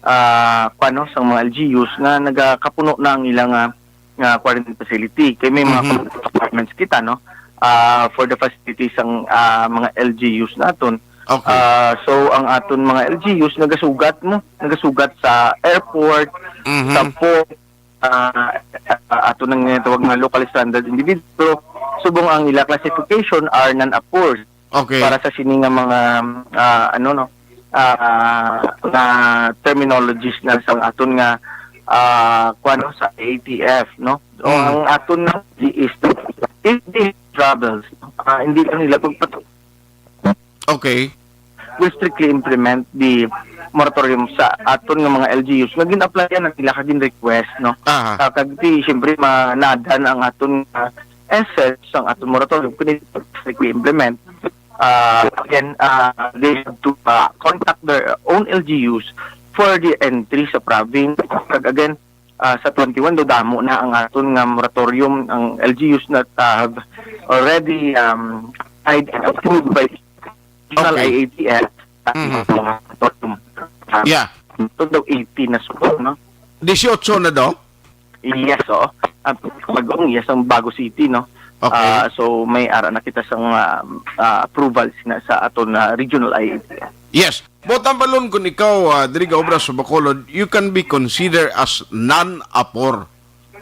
ah, kuwan, no, sang mga L G Us nga nagakapuno na ang ilang, ah, nga quarantine facility. Kay may mga Mhm. apartments kita, no? Ah, for the facilities sang, ah, mga L G Us naton. Okay. Ah, so, ang aton mga L G Us nagasugat mo, nagasugat sa airport, Mhm. sa port, ah, ah, ato nang ginatawag nga local stranded individual. Pero subong ang ila classification are non-appurs. Okay. Para sa sini nga mga, ah, ano, no, ah, nga terminologies na sa aton nga, ah, kuwan, no, sa A T F, no? So, Mm. ang aton na is if they travels, no? Ah, hindi lang nila pagpato-, Okay. will strictly implement the moratorium sa aton nga mga L G Us nga gin-applyan na nila kag gin-request, no? Aha. Ah, kag di, siyempre, manadan ang aton nga essence sang aton moratorium kung hindi strictly implement. Ah, again, ah, they have to, ah, contact their own L G Us for the entry sa province. Kag again, ah, sa twenty-one, do damo na ang aton nga moratorium, ang L G Us na, ah, have already, um, applied and approved by National Okay. I A T F. Mhm. Mga moratorium. Ah, Yeah. Ito daw eighty na suko, no? Dieciocho na, Doc? Yes, oo. Ah, Bagong, yes, ang Bago City, no? Okay. Ah, so, may ara na kita sa mga, ah, approvals na sa aton na regional I A T F. Yes. Botang balon, kung ikaw, ah, diri ka obra sa Bacolod, you can be considered as non-apor.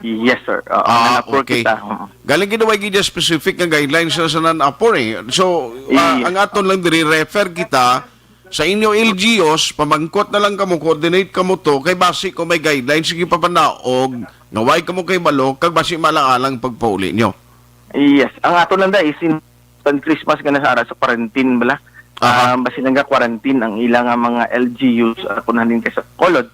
Yes, sir. Oo, Ah, non-apor okay. kita. Oo. Galing gid way gid specific nga guidelines na sa non-apor eh. So, ah, Yes. ang aton lang diri, refer kita sa inyo L G Us, pamangkot na lang kamo, coordinate kamo to, kay basi kung may guidelines, sige papanaog, nga way kamo kay balo, kag basi malang-alang pagpauli nyo. Yes. Ang aton lang da is in, pag Christmas nga nasa ara sa quarantine bala. Aha. Ah, basi nagka-quarantine ang ila nga mga L G Us, ah, kung halin kay sa Bacolod.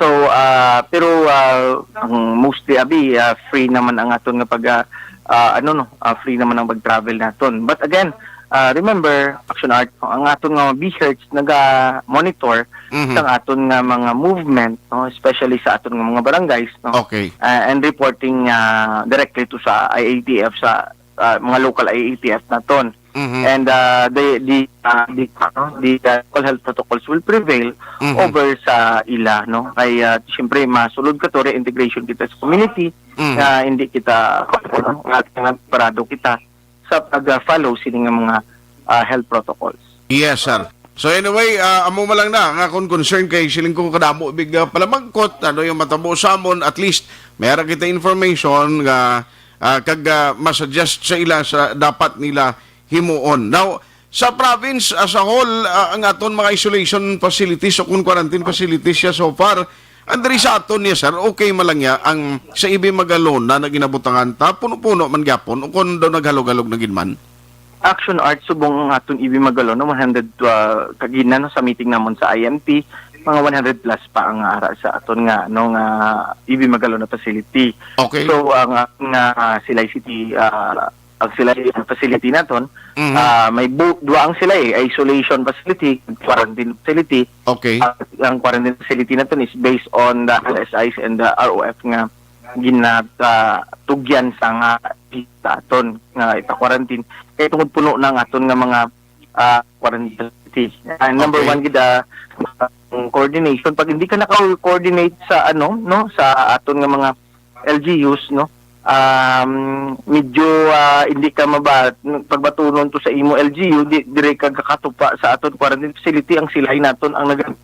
So, ah, pero, ah, ang mostly abi, ah, free naman ang aton nga pag, ah, ah, ano, no, ah, free naman ang pag-travel naton. But again, ah, remember, Action Art, ang aton nga B Hertz naga-monitor Mhm. sang aton nga mga movement, no, especially sa aton nga mga barangays, no. Okay. Ah, and reporting, ah, directly to sa I A T F sa, ah, mga local I A T F naton. Mhm. And, ah, the, the, ah, the, ano, the, ah, local health protocols will prevail Mhm. over sa ila, no? Kay, ah, siyempre, masulod ka to, reintegration kita sa community, Mhm. nga hindi kita, ano, nga, nga parado kita sa pag-follow sini nga mga, ah, health protocols. Yes, sir. So anyway, ah, amo man lang na nga akon concern kay siling ko kadamo big, ah, palamangkot, ano yung matabo sa amon, at least may ara kita information nga, ah, kag, ah, masuggest sa ila sa dapat nila himuon. Now, sa province as a whole, ah, ang aton mga isolation facilities o kung quarantine facilities siya so far, ang diri sa aton niya, sir, okay man lang niya ang sa Ibi Magalona na ginabutangan ta, puno-puno man gyapon o kung daw naghalog-halog na gid man? Action Art, subong ang aton Ibi Magalona, one hundred, ah, kagina, no, sa meeting namon sa I M T, mga one hundred plus pa ang ara sa aton nga, ano, nga Ibi Magalona facility. Okay. So, ang, ah, nga, ah, Silay City, ah, ang Silay facility naton, Mhm. ah, may bu-, duha ang Silay, eh, isolation facility, quarantine facility. Okay. Ah, ang quarantine facility naton is based on the L S Is and the R O F nga ginatugyan sa nga sa aton nga ipa-quarantine. Kay tungod puno na ang aton nga mga, ah, quarantine facility. Ah, number Okay. one gid, ah, ang coordination. Pag hindi ka naka-coordinate sa, ano, no, sa aton nga mga L G Us, no, um, medyo, ah, hindi ka maba-, pagbatunon to sa imo L G U, di, dire ka gakatupa sa aton quarantine facility, ang Silay naton ang naga-,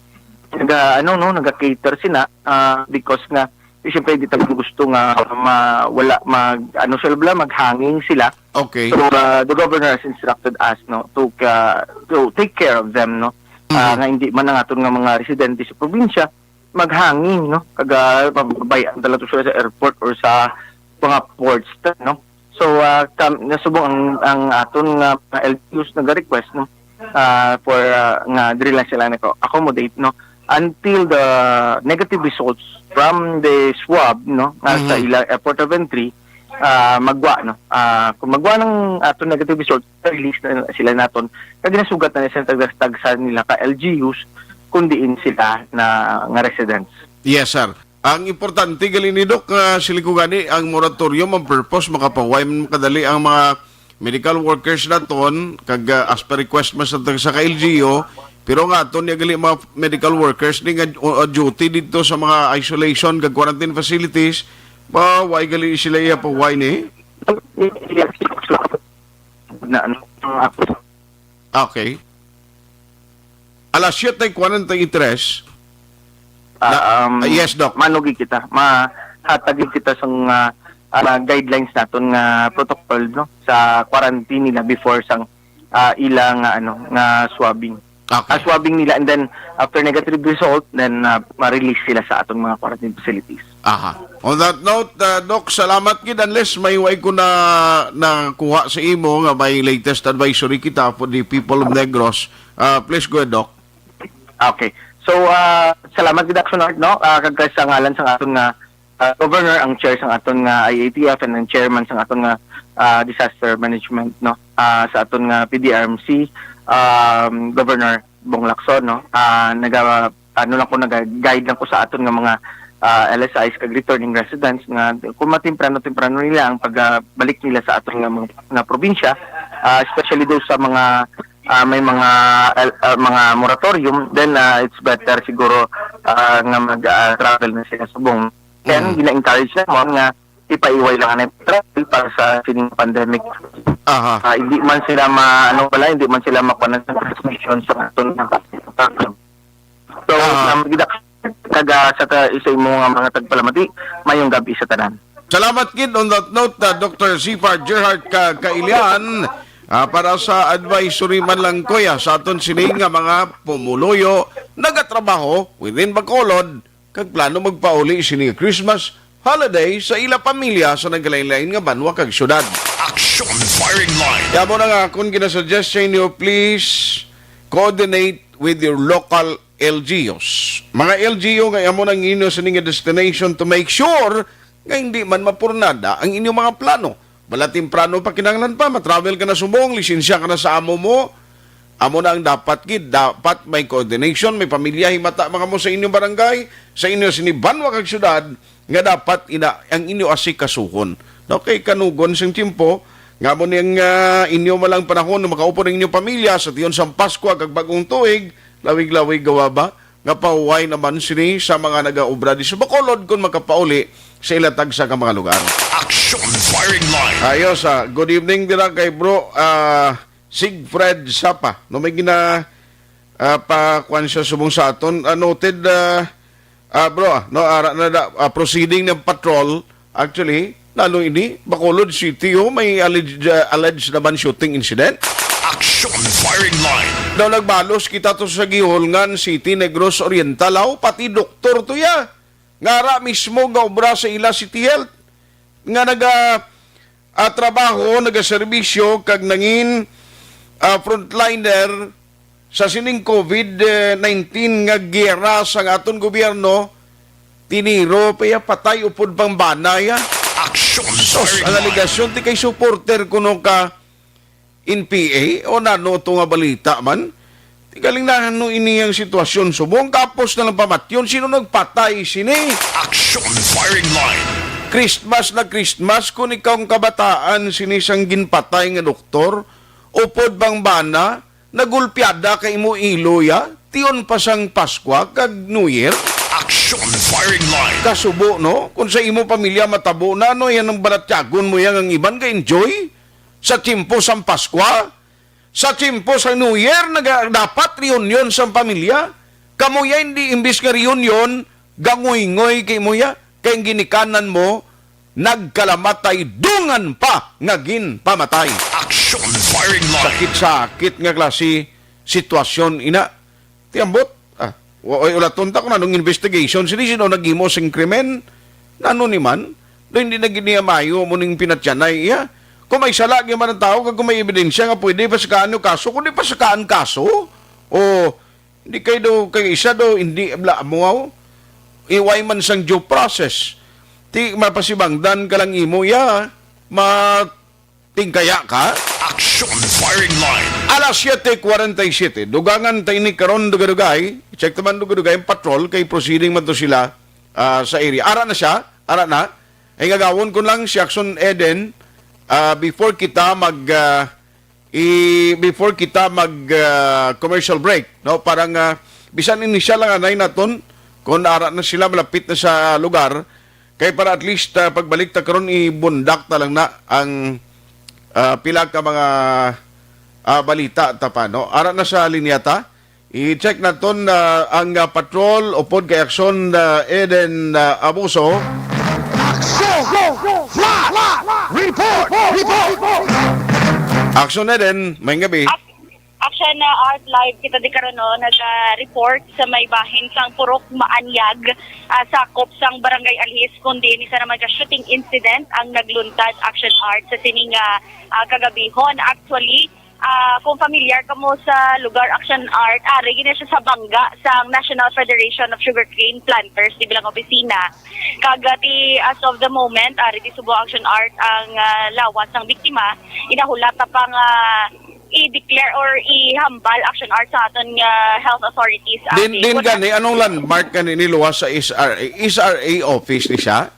naga-, ano, no, naga-cater sina, ah, because nga, eh, siyempre, di taman gusto nga ma-, wala, mag, ano sila, bala, maghanging sila. Okay. So, ah, the governor has instructed us, no, to, ah, to take care of them, no, ah, Mhm. nga hindi man ang aton nga mga residente sa probinsya maghanging, no, kag, ah, mababayan talaga to sila sa airport or sa mga ports, no. So, ah, kam-, nasubong ang, ang aton nga mga L G Us naga-request, no, ah, for, ah, nga diri lang sila naka-accommodate, no, until the negative results from the swab, no, nga sa Mhm. ilang airport of entry, ah, magwa, no. Ah, kung magwa ng aton negative result, release na sila naton. Kag ginasugat na sila tag-, tagsa nila ka L G Us, kung diin sila na nga residents. Yes, sir. Ang importante gali ni Doc, nga siling ko gani, ang moratorium, ang purpose, makapahuway man kadali ang mga medical workers naton, kag, ah, as per request man sa, sa ka L G U, pero nga aton niya gali mga medical workers ni nga, uh, duty dito sa mga isolation kag quarantine facilities, pahuway gali sila iya pahuway ni? Na, ano, ang ako Okay. Alas siyete cuarenta y tres. Ah, Na, um, ah, yes, Doc. Manugi kita. Mahatag gid kita sa, ah, ah, guidelines naton nga protocol, no, sa quarantine nila before sang, ah, ila nga, ano, nga swabbing. Okay. Ah, swabbing nila, and then after negative result, then, ah, ma-release sila sa atong mga quarantine facilities. Aha. On that note, uh, Doc, salamat gid, unless may way ko na nakuha sa imo nga may latest advisory kita for the people of Negros. Uh, please go ahead, Doc. Okay. So, uh, salamat gid, Action Art, no? Uh, kag sa ngalan sa aton nga, uh, governor, ang chair sa aton nga I A T F, and ang chairman sa aton nga, uh, disaster management, no? Uh, sa aton nga P D R M C, um, Governor Bong Lacson, no? Uh, naga, ano lang ko, naga-guide lang ko sa aton nga mga ah, L S Is kag returning residents nga kung matemprano-temprano nila ang pagbalik nila sa aton nga mga, nga probinsya, ah, especially those sa mga, ah, may mga ah, mga moratorium, then, ah, it's better siguro, ah, nga mag, ah, travel na sila subong. Then, Mm. gina-encourage namon nga ipaiway lang ang travel para sa sining pandemic. Aha. Ah, hindi man sila ma-, ano pala, hindi man sila makuha ng transmission sa aton nga. So, Ah. um, gida-, taga sa ka-, sa imo nga mga tagpalamati, mayong gabi sa tanan. Salamat gid on that note, uh, Doctor Sifar Gerhard Ka-, Kailian, ah, para sa advisory man lang, kuya, sa aton sini nga mga pumuluyo, nagatrabaho within Bacolod, kag plano magpauli sini nga Christmas holiday sa ila pamilya sa nagkalain-lain nga banwa kag syudad. Action Firing Line. Kaya mo na nga, kung ginasuggest sa inyo, please coordinate with your local L G Us. Mga L G U nga amo nang inyo sa ning destination to make sure nga hindi man mapurnada ang inyong mga plano. Bala temprano pa, kinahanglan pa, matravel ka na subong, lisensya ka na sa amo mo. Amo na ang dapat gid, dapat may coordination, may pamilya, himata mga mo sa inyong barangay, sa inyo sini banwa kag syudad, nga dapat ina ang inyo asikasuhon. No, kay kanugon sing tiyempo, nga mo ning, ah, inyo malang panahon nga makaupod ang inyong pamilya sa tion sang Paskwa kag Bagong Tuig, lawig-lawig gawa ba nga pahuway naman sini sa mga nagaobra di sa Bacolod kon makapauli sa ila tagsa ka mga lugar. Action Firing Line. Ayos, ah. Good evening dira kay bro, ah, Sigfred Sapa. No, may gina, ah, pa kuwan siya subong sa aton. Ah, noted, ah, ah, bro, ah, no, ara na da, ah, proceeding ng patrol. Actually, lalo ini, Bacolod City, oh, may alleged, ah, alleged naman shooting incident. Action Firing Line. Daw nagbalos kita to sa Guihulngan City, Negros Oriental, aw, pati doktor to ya. Nga ara mismo nga obra sa ila City Health. Nga naga, ah, trabaho, nagaserbisyo, kag nangin, ah, frontliner sa sining COVID nineteen nga giyera sang aton gobyerno, tiniro pa ya, patay upod pang bana ya. Action Sus, Firing ang Line. Alegasyon ti kay supporter kuno ka N P A o nano to nga balita man. Ti galing na ano ini ang sitwasyon subong, kapos na lang pamatyon sino nagpatay sini. Action Firing Line. Christmas na Christmas, kung ikaw ang kabataan sini sang ginpatay nga doktor, upod bang bana, nagulpiada kay imo iloya, tion pa sang Paskwa kag New Year. Action Firing Line. Kasubo, no? Kung sa imo pamilya matabo na, no, yan ang balatyagon mo yan ang iban ka-enjoy sa tiyempo sang Paskwa. Sa tiyempo sang New Year, naga-, dapat reunion sang pamilya. Kamo ya, hindi, imbis nga reunion, gangoy-ngoy kay mo ya. Kay ang ginikanan mo, nagkalamatay, dungan pa nga ginpamatay. Action Firing Line. Sakit-sakit nga klase sitwasyon, ina. Ti ambot, ah, wa-, ay, ulaton ta kung anong investigation. Sini sino naghimo sing krimen? Nano ni man? Do hindi na gid niya maayo mo ning pinatyanay iya. Kung may sala gyud man ang tao, kag kung may ebidensya nga pwede pasakaan yung kaso, kung di pasakaan kaso, o hindi kay do, kay isa do, hindi, bla, mo, aw. Iway man sang due process. Ti, mapasibangdan ka lang imo, ya. Ma-, tingkaya ka? Action Firing Line. Alas siete cuarenta y siete. Dugangan ta ini karon, dugay-dugay. Check naman dugay-dugay ang patrol kay proceeding man to sila, ah, sa area. Ara na siya. Ara na. Ay, gagawon ko lang si Action Eden, ah, before kita mag, ah, i-, before kita mag, ah, commercial break, no? Para nga, bisan inisyal lang anay naton, kung ara na sila, malapit na sa lugar, kay para at least, ah, pagbalik ta karon, ibundak ta lang na ang, ah, pila ka mga, ah, balita ta pa, no? Ara na sa linya ta. I-check naton, ah, ang, ah, patrol upod kay Action, ah, Eden, ah, Abuso. Action! Flash! Report! Report! Action Eden, may gabi. Action na Art Live kita di karon, no, naga-report sa may bahin sang Purok Maanyag, ah, sakop sang Barangay Alhis, kundi ni sa naman ka shooting incident ang nagluntad, Action Art, sa sining, ah, ah, kagabihon. Actually, ah, kung familiar kamo sa lugar, Action Art, ari gina siya sa bangga sang National Federation of Sugarcane Planters, di bilang opisina. Kag, ah, ti, as of the moment, ari ti Subo Action Art ang, ah, lawas sang biktima. Inahulat na pa nga i-declare or ihambal, Action Art, sa aton nga health authorities. Din, Ate, din kung gani, anong landmark gani ni luwas sa S R A? S R A office ni siya?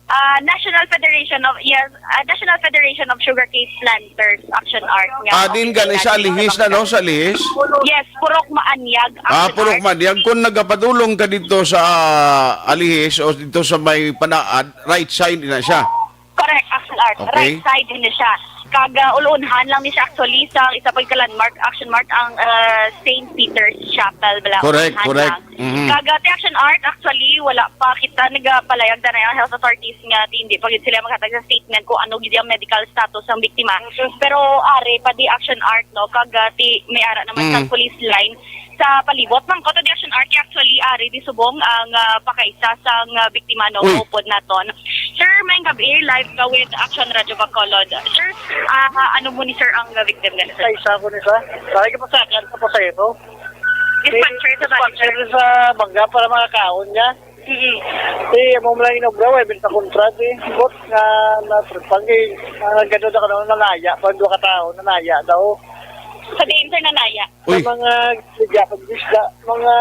Ah, National Federation of, yes, ah, National Federation of Sugarcane Planters, Action Art, nga Ah, din office gani sa natin. Alihis na, no? Sa Alihis? Yes, Purok Maanyag, Ah, Action Purok Art. Maanyag. Kung nagapadulong ka dito sa Alihis o dito sa may Panaad, right side na siya. Correct, Action Art. Okay. Right side din na siya. Kag, ah, ulunhan lang ni siya actually sa isa pa ka landmark, Action Art, ang, ah, Saint Peter's Chapel, bala, Correct, ulunhan correct. lang. Mhm. Kag, ah, ti Action Art, actually, wala pa kita nagapalayag, danay ang health authorities nga ti hindi pa gid sila maghatag sa statement kung ano gid ang medical status sang biktima. Pero ari pa di Action Art, no, kag, ah, ti may ara naman sa Mm. police line sa palibot. Mangkot di Action Art, actually, ari di subong ang, ah, pakaisa sang, ah, biktima, no, Uy. Upod naton. Sir, may gabi, live ka with Action Radio Bacolod. Sir, ah, ano mo ni sir ang, ah, victim gani, sir? Sa isa ko ni sa, sa lagi pa sa akin, sa pasahero. Dispatcher sa bali, sir. Dispatcher sa bangga para makakaon niya. Mm-mm. Eh, amo man lang inobra, eh, bin sa kontra, eh. Bot nga natrupang, eh, ang nagano na ka naman, nanaya, pag duha ka tao, nanaya daw. Sa diin, sir, nanaya? Uy. Sa mga ligya, pag isda, mga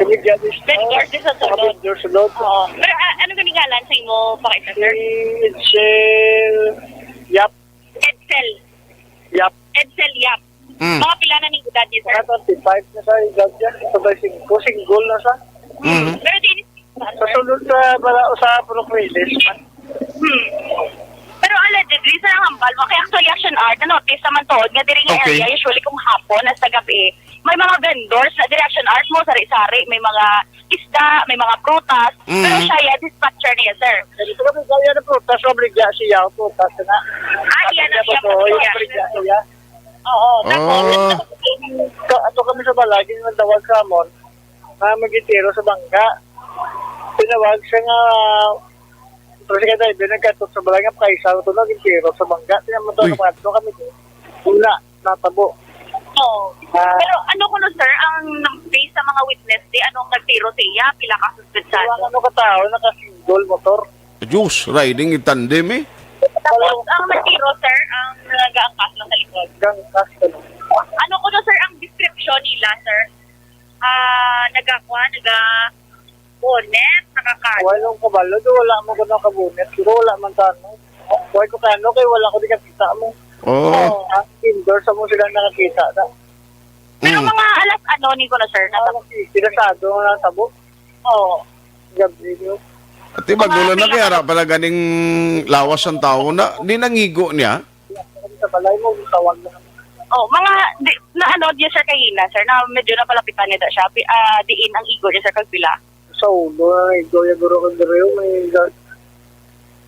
ligya, isda, Vendor, di sa mga sulod. Vendor sulod. Oo. Pero, ah, ano gani ngalan sa imo, pakita, sir? Si Edsel Yap. Edsel. Yap. Edsel Yap. Mm. Mga pila na ning edad niya, sir? Mga twenty-five na sa edad niya. Twenty-five, single na sa. Mhm. Pero di Sa sulod sa bala, sa Purok Reyes. Hmm. Pero allegedly, sa hambal mo, kay actually, Action Art, na-notice naman to, nga diri nga Okay. area, usually kung hapon, hasta gabi, may mga vendors na diri, Action Art mo, sari-sari, may mga isda, may mga prutas, Mm. pero siya, ya, dispatcher niya, sir. Pero sa gabi, kaya na prutas, mabaligya siya, prutas na. Ah, iya na siya, Ito, mabaligya. Yung mabaligya siya. Oo, tapos, Oh. Ka-, ato kami sa balay, yung nagtawag sa amon, nga magitiro sa bangga. Tinawag siya nga, tricycle driver, nagkatot sa balay nga, pakaisa ko to, nagitiro sa bangga. Tiyan mo to, Uy. Napangat ko kami to. Wala, natabo. Oo. Ah. Pero ano ko no, sir, ang based sa mga witness, di anong nagtiro sa iya, pila ka suspetsado? Wala ano ka tao, naka-single motor. Diyos, riding in tandem eh. Tapos, ang nagtiro, sir, ang nag-aangkas lang sa likod. Gangkas ka lang. Ano ko no, sir, ang description nila, sir? Ah, nagakuha, naga-bonnet, nakakado. Wala akong kabalo, do, wala mo ko nakabonet. Pero wala man sa ano. Wala ko kano, kay wala ko di kakita mo. Oo. Oo, ah, indoor sa mo sila nakakita na. Pero Mm. mga alas ano ni ko na, sir, na Alas siyete, sado na tabo. Oo. Gabi, no? Ati, Mga bagulo na kaya pila- ra pala ganing lawas ang tao na, di nangigo niya? Sa balay mo, tawag na. Oh, mga, di, na ano, di, sir, kay Ina, sir, na medyo napalapitan niya da siya, pi-, ah, diin ang igo niya, sir, kag pila? Sa ulo, ay, igo, ya, guro, kag diriyo, may ga-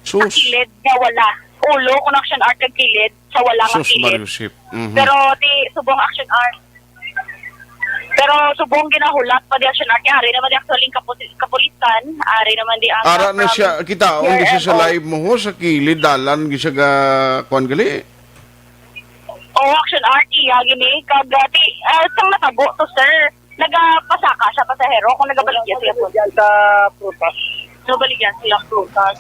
Sa Sus. Kilid nga wala. Ulo, kung Action Art kag kilid, sa wala nga Sus, kilid. Mario Ship. Mhm. Pero di, subong Action Art. Pero subong ginahulat pa di Action Art niya. Ari naman di actually ang kapusi-, kapulisan. Ari naman di ang Ara na from siya, kita, ang di siya sa P R M O. Live mo, ho, sa kilid, dalan, di siya ga, kuwan gali. Oo, Action Art, iya, gini. Kag, ah, ti, ah, sang natabo to, sir. Nagapasaka siya, pasahero, kung nagabaligya siya po. Nagabaligya sa prutas. Nagabaligya siya prutas.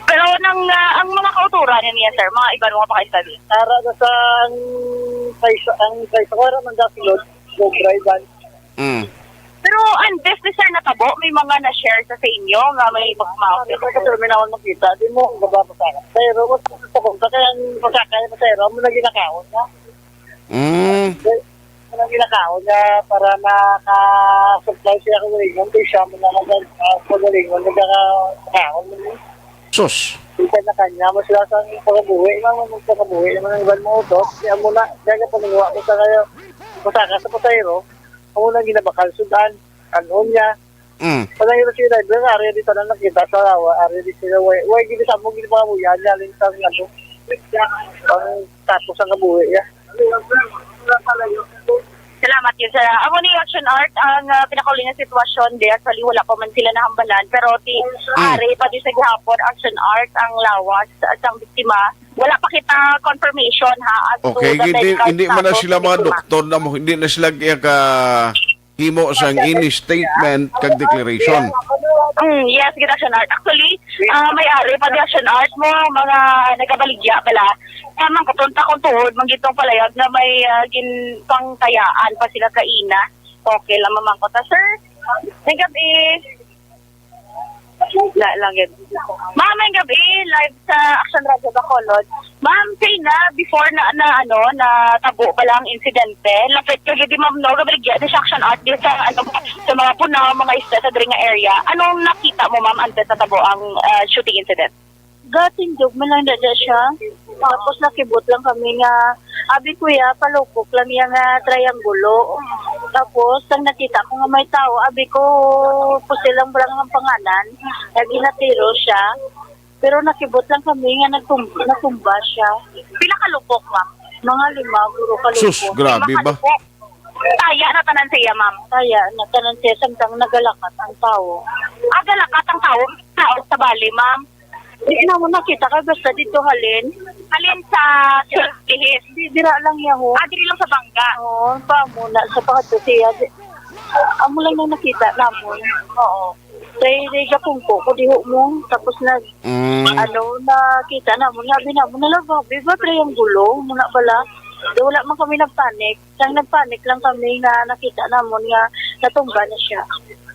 Pero nang, ah, ang mga kauturan niya, sir, mga iba nga pakaistorya. Ara na sa ang kaysa, ang kaysa ko, ara man dati, Lord, go drive, van. Mm. Pero ang business, sir, natabo, may mga na-share sa, sa inyo nga may magmahal. Ano ba kasi may naman makita? Di mo, ang baba mo sa akin. Pero, wala sa kung sa kaya ang masakay, masero, mo na ginakaon na. Mm. Ang ginakaon niya para maka-supply siya kagalingon, kay siya mo na mag-, ah, kagalingon, nagkakaon mo niya. Sus. Kita na kanya, mas sila sa pagabuhi, mga magpagabuhi, mga iban mo to, kaya mo na, kaya panunguha mo sa kayo, masaka sa pasahero, amo na ginabakal, sudan, kanon niya. Mm. Wala yung sila, doon, ari di tanan nakita sa lawa, ari di sila, way, way, gini sa mo, gini mga buyan, yaling sa, ano, ang tapos ang kabuhi, ya. Salamat yun, sir. Amo ni Action Art, ang, ah, pinakauli nga sitwasyon, di, actually, wala pa man sila nahambalan, pero ti, Mm. ari pa di sa gihapon, Action Art, ang lawas, at ang biktima, wala pa kita confirmation, ha, as to Okay, the hindi, medical hindi man na status sila ng mga biktima. Doktor na mo, hindi na sila kaya ka himo sang any statement kag declaration. Mm, yes, gid Action Art. Actually, ah, may ari pa di Action Art mo, mga nagabaligya bala. Kaya man, kapunta kong tuhod, man gitong palayag na may, ah, gin pangtayaan pa sila kaina. Okay lang, mamangkot ta, sir. May gabi. Wala lang yun. Ma'am, may gabi, live sa Action Radio Bacolod. Ma'am, say na, before na, na, ano, na tabo pa lang insidente, lapit ka gid, ma'am, no? Gabaligya di sa Action Art, di sa, ano, sa mga punaw, mga isda sa diri nga area. Anong nakita mo, ma'am, antes na tabo ang, ah, shooting incident? Gatindog man lang dada siya. Tapos nakibot lang kami nga, abi kuya, palupok lang iya nga triangulo. Tapos, ang nakita ko nga may tao, abi ko, pusil lang lang ang panganan, nga ginatiro siya. Pero nakibot lang kami nga nagtum-, natumba siya. Pila ka lupok, ma'am? Mga lima, guro ka Sus, lupok. Grabe ba? Lima ka lupok. Taya na tanan siya, ma'am. Taya na tanan siya, samtang nagalakat ang tao. Ah, galakat ang tao? Tao sa bali, ma'am? Di na mo nakita kay basta dito halin. Halin sa Church Lihis? Di, dira lang yaho. Ah, diri lang sa Bangga? Oo, pa mo na sa pangadto siya. Di, amo lang nang nakita namon. Oo. Kay, kay gapungko ko diho mo. Tapos nag, Mm. ano, nakita namon, sabi namon, "Hala, grabe ba, triangulo?" Muna bala. Di, wala man kami nagpanic. Sang nagpanic lang kami nga nakita namon nga natumba na siya.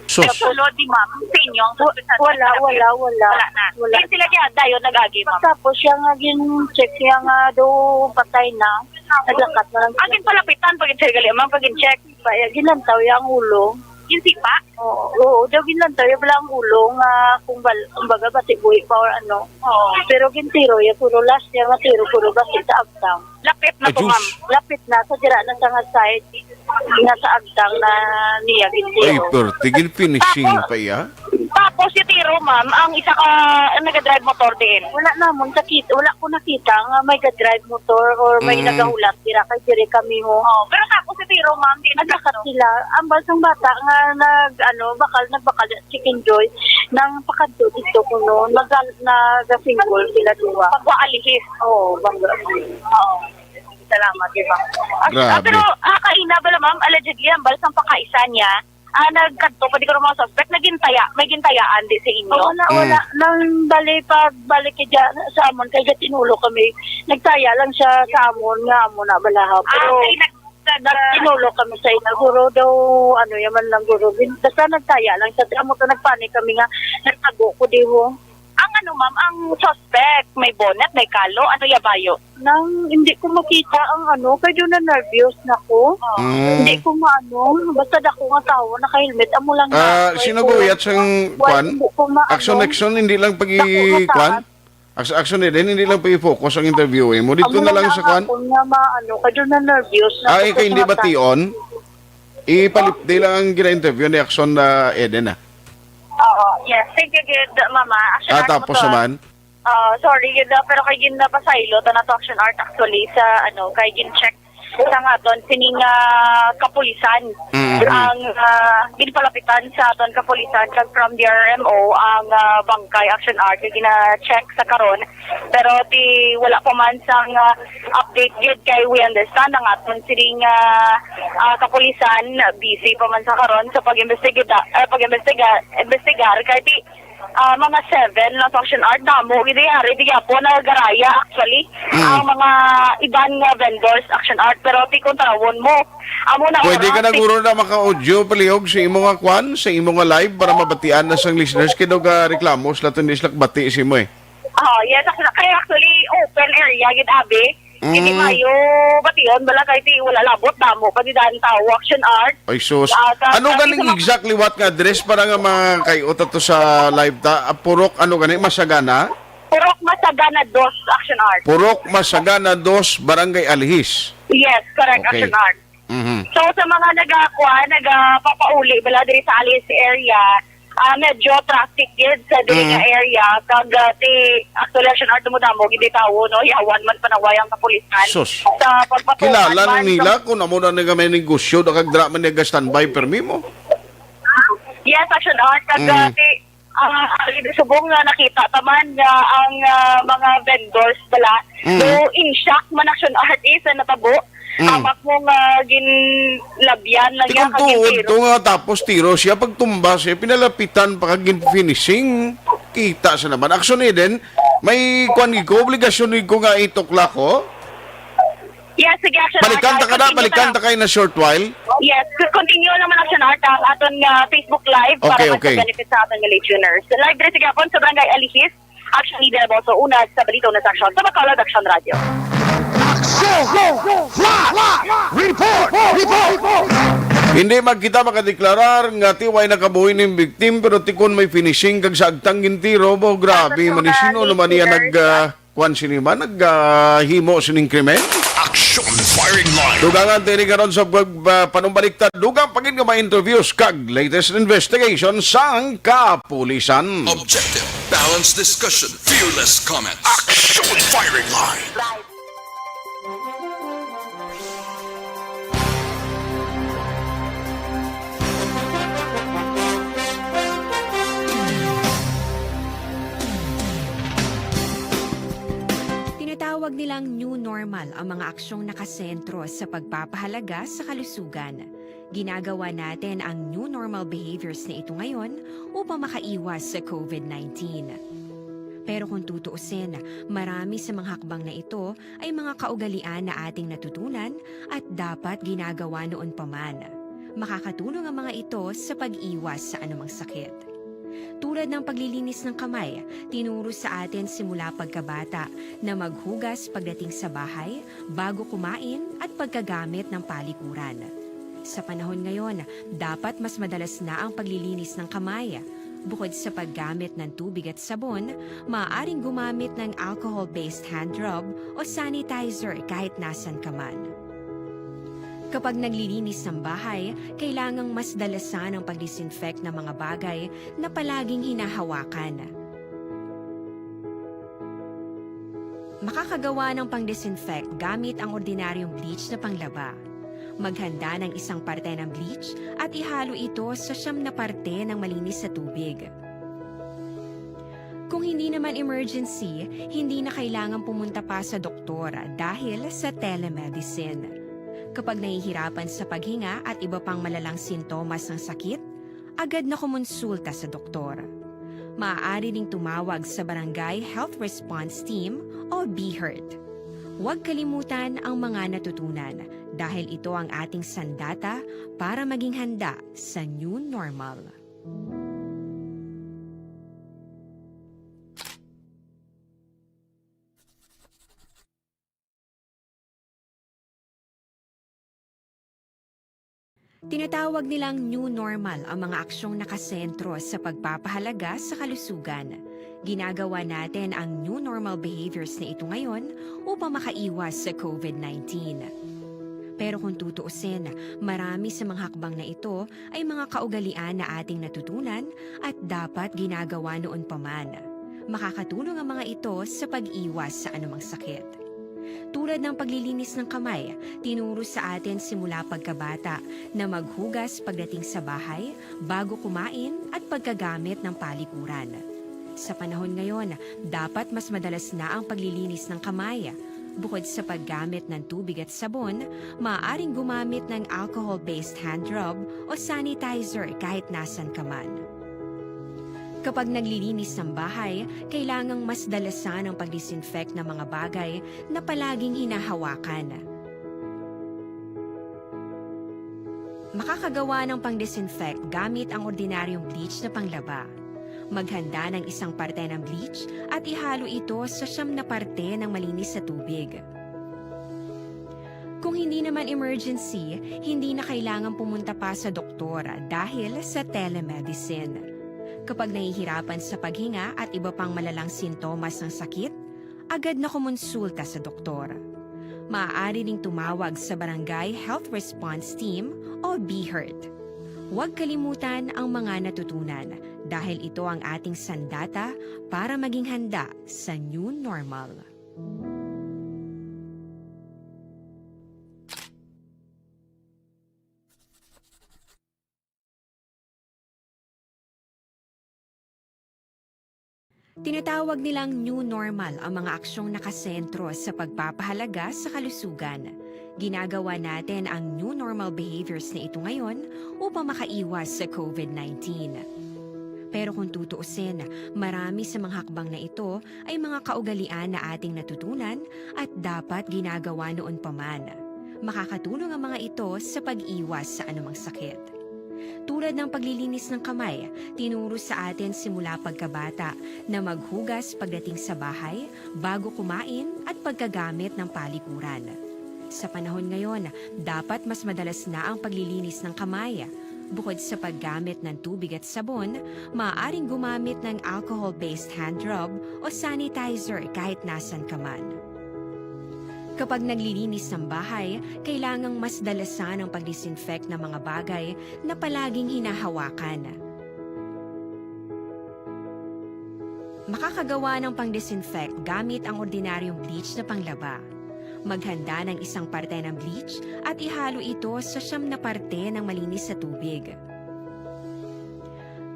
Sus. Pero sulod di ma'am, sa inyo, ang Wa-, suspetsa wala, sa wala, wala. Wala na. Wala. Di sila kaya dayon nag-agi, ma'am? Pagtapos siya nga gin-check niya nga do patay na, naglakat na lang Ah, sila. Ginpalapitan pag gali, ma'am, pag gin-check. Ba, ya, ginlantaw ya ang ulo. Ginsipa? Oo, oo, daw ginlantaw ya bala ang ulo nga kung bal-, kumbaga, bati buhi pa or ano. Oo. Pero gintiro ya, puro last niya nga tiro, puro bati sa agtang. Lapit na to, Ajus. Ma'am. Lapit na, sa dira na sa nga side, nga sa agtang na niya gintiro. Ay, perti, gin-finishing Tapos, pa iya? Tapos si tiro, ma'am, ang isa ka, ang naga-drive motor din. Wala namon sa kit-, wala ko nakita nga may ga-drive motor or may Mm. nagahulat dira kay diri kami mo. Oh, pero tapos si tiro, ma'am, di Naglakat nagkakano. Sila. Ang basang bata nga nag, ano, bakal, nagbakal, chicken joy, nang pakadto dito kuno, nagal-, nagasinggol sila duwa. Pagwa alihis. Oo, bangga. Oo. Salamat, di ba? Ah, Grabe. Ah, pero, ah, kaina bala, ma'am, allegedly, ang balsang pakaisa niya, ah, nagkadto pa di ko mga suspect, nagintaya, may gintayaan di sa inyo? Oh, wala, Mm. wala. Nang bali, pagbalik ka dyan, sa amon, kay tinulo kami. Nagtaya lang siya sa amon, nga amon na balahaw. Ah, Pero, okay, nag-, nag-, nagtinulo kami sa ina. Guro daw, ano yaman lang, guro. Bin-, basta nagtaya lang siya. Sa amon to, nagpanik kami nga, nagtago ko, di ho. Ang ano, ma'am, ang suspect, may bonnet, may kalo, ano ya bayo? Nang hindi ko makita ang ano, kay doon na nervyos na ko. Mm. Hindi ko maano, basta dako nga tawo, naka-helmet, amo lang na. Ah, Ay, sino ko, guyat sang wala, kwan? Hindi ko maano. Action, action, hindi lang pag-i-, Dako nga kwan? taas. Action, action, eh, then hindi lang pag-i-focus ang interview, eh. Mo dito Amo na lang lang sa na kwan? Ako nga maano, kay doon na nervyos na Ay, ako kay hindi sa mata. Bation? Ipalipdi lang ang gina-interview ni Action na Eden, ah. Oo, yes. Thank you, good, mama. Action Ah, Art tapos Motor. Naman? Ah, sorry, yun na, pero kay gin napasaylo, ta na to Action Art actually, sa, ano, kay gin-check sa nga aton, sining, ah, kapulisan. Mm-hmm. Ang, ah, ginpalapitan sa aton kapulisan, kag from D R M O, ang, ah, bangkay Action Art, kay gina-check sa karon. Pero ti, wala pa man sang, ah, update gid, kay we understand, ang aton sining, ah, ah, kapulisan, busy pa man sa karon sa pag-imbestiga, ah, pag-imbestiga, imbestigar, kay ti, Ah, mga seven lang sa Action Art. Damo gid ari, di gyapon nagaraya actually. Mm. Ang mga iban nga vendors, Action Art, pero ti kung tanawon mo, amo na Pwede ka oras, na ti- guro na maka-audio palihog sa imo nga kwan, sa imo nga live para mabatian na sang listeners kay daw ga reklamo sila tun di sila kabati sa imo eh. Oh, yes, actually, kay actually open area gid abi. Hindi Mm. mayo bation bala kay ti wala labot damo pa di daan tao Action Art. Ay, sus. Ah, sa, Ano sa ganing isang exactly what nga address para nga mga kay uta to sa live ta? Ah, Purok, ano gani? Masagana? Purok Masagana dos, Action Art. Purok Masagana dos, Barangay Alihis. Yes, correct, Okay. Action Art. Mhm. So, sa mga nagakuha, nagapapauli bala diri sa Alihis area, ah, medyo traffic gid sa diri nga Mm. area, kag, ah, ti, actually, Action Art, dumudamo gid di tawo, no? Yawan man panaway ang kapulisan Sus. sa pagpatuman Kilala na man nila sa kung amo na nga may negosyo, da kag dra man niya ga-standby permi mo. Yes, Action Art, kag, Mm. ah, ti, ah, ali di subong nga nakita ta man nga ang, ah, mga vendors bala, Mm. do in shock man Action Art is sa natabo. Mm. Ang akong, ah, ginlabyan lang Ti niya kung kag tuod gintiro. To nga, tapos tiro siya, pagtumba siya, pinalapitan pa kag gin-finishing. Kita sa naman. Action Eden, may kwan gid ko, obligasyon gid ko nga itukla ko. Yes, sige, Action Balikan Art. Ta ka na, Continue balikan ta. Ta kay na short while. Yes, continue naman, Action Art, ang aton nga Facebook Live para Okay, mas okay. Benefit sa aton nga listeners. Live diri sa gihapon sa Barangay Alihis. Action Leader Boso, una sa Balita, una sa Action, sa Bacolod Action Radio. Action! Flash! Report! Report! Hindi man kita makadeklarar nga ti way nakabuhi ning victim, pero ti kon may finishing kag sa agtang gintiro, bo, grabe man ni, sino naman niya nag, ah, kwan sini man, nag, ah, himo sining krimen? Action Firing Line. Dugangan tini karon sa pag, ah, panumbalik ta, dugang pa gid nga mga interviews kag latest investigation sang kapulisan. Objective, balanced discussion, fearless comment. Action Firing Line. Tinatawag nilang new normal ang mga aksyong nakasentro sa pagpapahalaga sa kalusugan. Ginagawa natin ang new normal behaviors na ito ngayon upang makaiwas sa covid nineteen. Pero kung tutuusin, marami sa mga hakbang na ito ay mga kaugalian na ating natutunan at dapat ginagawa noon pa man. Makakatulong ang mga ito sa pag-iwas sa anumang sakit. Tulad ng paglilinis ng kamay, tinuro sa atin simula pagkabata na maghugas pagdating sa bahay, bago kumain at pagkagamit ng palikuran. Sa panahon ngayon, dapat mas madalas na ang paglilinis ng kamay. Bukod sa paggamit ng tubig at sabon, maaaring gumamit ng alcohol-based hand rub o sanitizer kahit nasan ka man. Kapag naglilinis ng bahay, kailangang mas dalasan ang pag-disinfect ng mga bagay na palaging hinahawakan. Makakagawa ng pang-disinfect gamit ang ordinaryong bleach na panglaba. Maghanda ng isang parte ng bleach at ihalo ito sa siyam na parte ng malinis na tubig. Kung hindi naman emergency, hindi na kailangan pumunta pa sa doktor dahil sa telemedicine. Kapag nahihirapan sa paghinga at iba pang malalang sintomas ng sakit, agad na kumonsulta sa doktor. Maaari ding tumawag sa Barangay Health Response Team o BHERT. Huwag kalimutan ang mga natutunan dahil ito ang ating sandata para maging handa sa new normal. Tinatawag nilang new normal ang mga aksyong nakasentro sa pagpapahalaga sa kalusugan. Ginagawa natin ang new normal behaviors na ito ngayon upang makaiwas sa covid nineteen. Pero kung tutuusin, marami sa mga hakbang na ito ay mga kaugalian na ating natutunan at dapat ginagawa noon pa man. Makakatulong ang mga ito sa pag-iwas sa anumang sakit. Tulad ng paglilinis ng kamay, tinuro sa atin simula pagkabata na maghugas pagdating sa bahay, bago kumain at pagkagamit ng palikuran. Sa panahon ngayon, dapat mas madalas na ang paglilinis ng kamay. Bukod sa paggamit ng tubig at sabon, maaaring gumamit ng alcohol-based hand rub o sanitizer kahit nasan ka man. Kapag naglilinis ng bahay, kailangang mas dalasan ang pag-disinfect ng mga bagay na palaging hinahawakan. Makakagawa ng pang-disinfect gamit ang ordinaryong bleach na panglaba. Maghanda ng isang parte ng bleach at ihalo ito sa siyam na parte ng malinis na tubig. Kung hindi naman emergency, hindi na kailangan pumunta pa sa doktor dahil sa telemedicine. Kapag nahihirapan sa paghinga at iba pang malalang sintomas ng sakit, agad na kumonsulta sa doktor. Maaari ding tumawag sa Barangay Health Response Team o BHERT. Huwag kalimutan ang mga natutunan dahil ito ang ating sandata para maging handa sa new normal. Tinatawag nilang new normal ang mga aksyong nakasentro sa pagpapahalaga sa kalusugan. Ginagawa natin ang new normal behaviors na ito ngayon upang makaiwas sa covid nineteen. Pero kung tutuusin, marami sa mga hakbang na ito ay mga kaugalian na ating natutunan at dapat ginagawa noon pa man. Makakatulong ang mga ito sa pag-iwas sa anumang sakit. Tulad ng paglilinis ng kamay, tinuro sa atin simula pagkabata na maghugas pagdating sa bahay, bago kumain, at pagkagamit ng palikuran. Sa panahon ngayon, dapat mas madalas na ang paglilinis ng kamay. Bukod sa paggamit ng tubig at sabon, maaaring gumamit ng alcohol-based hand rub o sanitizer kahit nasan ka man. Kapag naglilinis ng bahay, kailangang mas dalasan ang pag-disinfect ng mga bagay na palaging hinahawakan. Makakagawa ng pang-disinfect gamit ang ordinaryong bleach na panglaba. Maghanda ng isang parte ng bleach at ihalo ito sa siyam na parte ng malinis na tubig.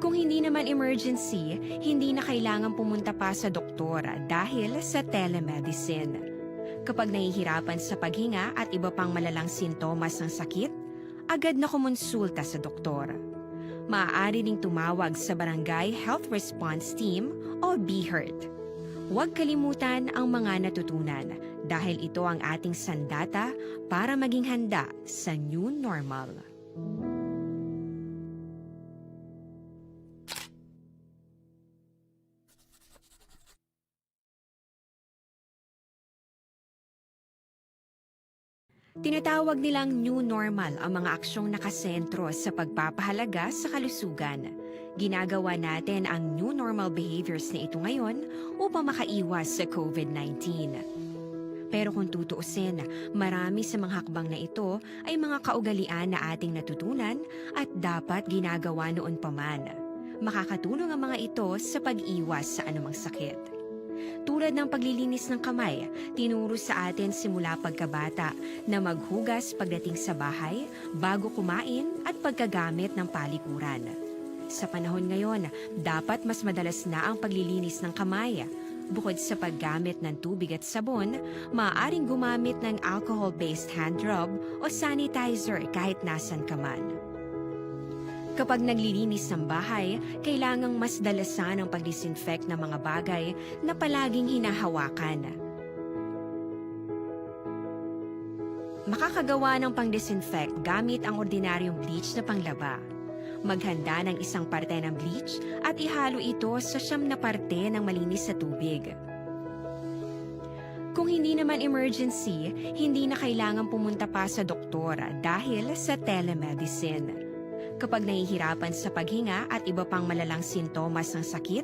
Kung hindi naman emergency, hindi na kailangan pumunta pa sa doktor dahil sa telemedicine. Kapag nahihirapan sa paghinga at iba pang malalang sintomas ng sakit, agad na kumonsulta sa doktor. Maaari ring tumawag sa Barangay Health Response Team o BHERT. Huwag kalimutan ang mga natutunan dahil ito ang ating sandata para maging handa sa new normal. Tinatawag nilang new normal ang mga aksyong nakasentro sa pagpapahalaga sa kalusugan. Ginagawa natin ang new normal behaviors na ito ngayon upang makaiwas sa covid nineteen. Pero kung tutuusin, marami sa mga hakbang na ito ay mga kaugalian na ating natutunan at dapat ginagawa noon pa man. Makakatulong ang mga ito sa pag-iwas sa anumang sakit. Tulad ng paglilinis ng kamay, tinuro sa atin simula pagkabata na maghugas pagdating sa bahay, bago kumain, at pagkagamit ng palikuran. Sa panahon ngayon, dapat mas madalas na ang paglilinis ng kamay. Bukod sa paggamit ng tubig at sabon, maaaring gumamit ng alcohol-based hand rub o sanitizer kahit nasan ka man. Kapag naglilinis ng bahay, kailangang mas dalasan ang pag-disinfect ng mga bagay na palaging hinahawakan. Makakagawa ng pang-disinfect gamit ang ordinaryong bleach na panglaba. Maghanda ng isang parte ng bleach at ihalo ito sa siyam na parte ng malinis na tubig. Kung hindi naman emergency, hindi na kailangan pumunta pa sa doktor dahil sa telemedicine. Kapag nahihirapan sa paghinga at iba pang malalang sintomas ng sakit,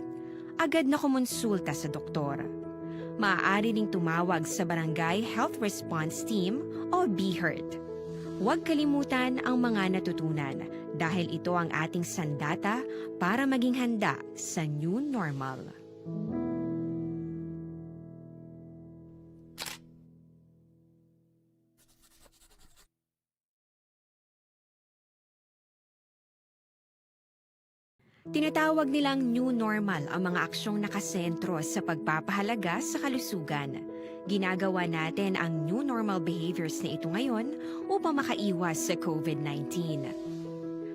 agad na kumonsulta sa doktor. Maaari ding tumawag sa Barangay Health Response Team o BHERT. Huwag kalimutan ang mga natutunan dahil ito ang ating sandata para maging handa sa new normal. Tinatawag nilang new normal ang mga aksyong nakasentro sa pagpapahalaga sa kalusugan. Ginagawa natin ang new normal behaviors na ito ngayon upang makaiwas sa covid nineteen.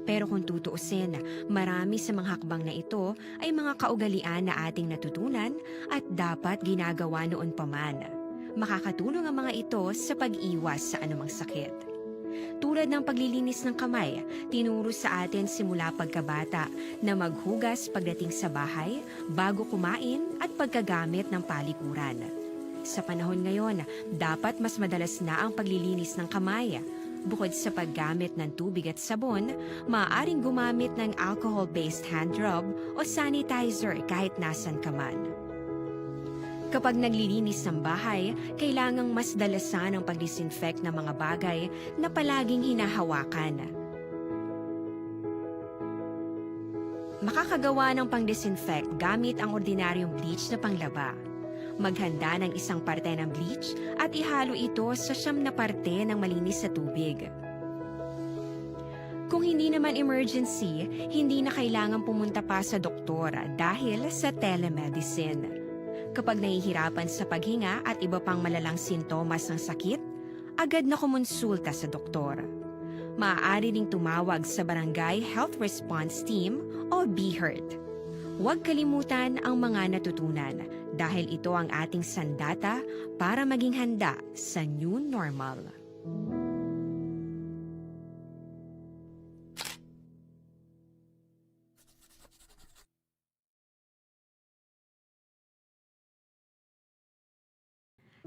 Pero kung tutuusin, marami sa mga hakbang na ito ay mga kaugalian na ating natutunan at dapat ginagawa noon pa man. Makakatulong ang mga ito sa pag-iwas sa anumang sakit. Tulad ng paglilinis ng kamay, tinuro sa atin simula pagkabata na maghugas pagdating sa bahay, bago kumain, at pagkagamit ng palikuran. Sa panahon ngayon, dapat mas madalas na ang paglilinis ng kamay. Bukod sa paggamit ng tubig at sabon, maaaring gumamit ng alcohol-based hand rub o sanitizer kahit nasan ka man. Kapag naglilinis ng bahay, kailangang mas dalasan ang pag-disinfect ng mga bagay na palaging hinahawakan. Makakagawa ng pang-disinfect gamit ang ordinaryong bleach na panglaba. Maghanda ng isang parte ng bleach at ihalo ito sa siyam na parte ng malinis na tubig. Kung hindi naman emergency, hindi na kailangan pumunta pa sa doktor dahil sa telemedicine. Kapag nahihirapan sa paghinga at iba pang malalang sintomas ng sakit, agad na kumonsulta sa doktor. Maaari ding tumawag sa Barangay Health Response Team o BHERT. Huwag kalimutan ang mga natutunan dahil ito ang ating sandata para maging handa sa new normal.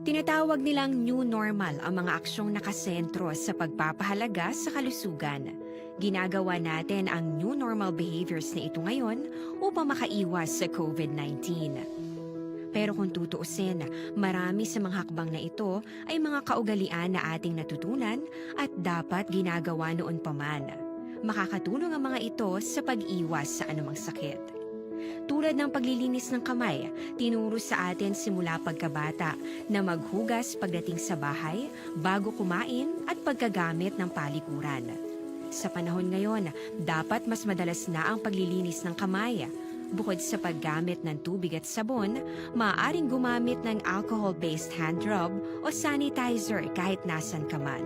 Tinatawag nilang new normal ang mga aksyong nakasentro sa pagpapahalaga sa kalusugan. Ginagawa natin ang new normal behaviors na ito ngayon upang makaiwas sa covid nineteen. Pero kung tutuusin, marami sa mga hakbang na ito ay mga kaugalian na ating natutunan at dapat ginagawa noon pa man. Makakatulong ang mga ito sa pag-iwas sa anumang sakit. Tulad ng paglilinis ng kamay, tinuro sa atin simula pagkabata na maghugas pagdating sa bahay, bago kumain at pagkagamit ng palikuran. Sa panahon ngayon, dapat mas madalas na ang paglilinis ng kamay. Bukod sa paggamit ng tubig at sabon, maaaring gumamit ng alcohol-based hand rub o sanitizer kahit nasan ka man.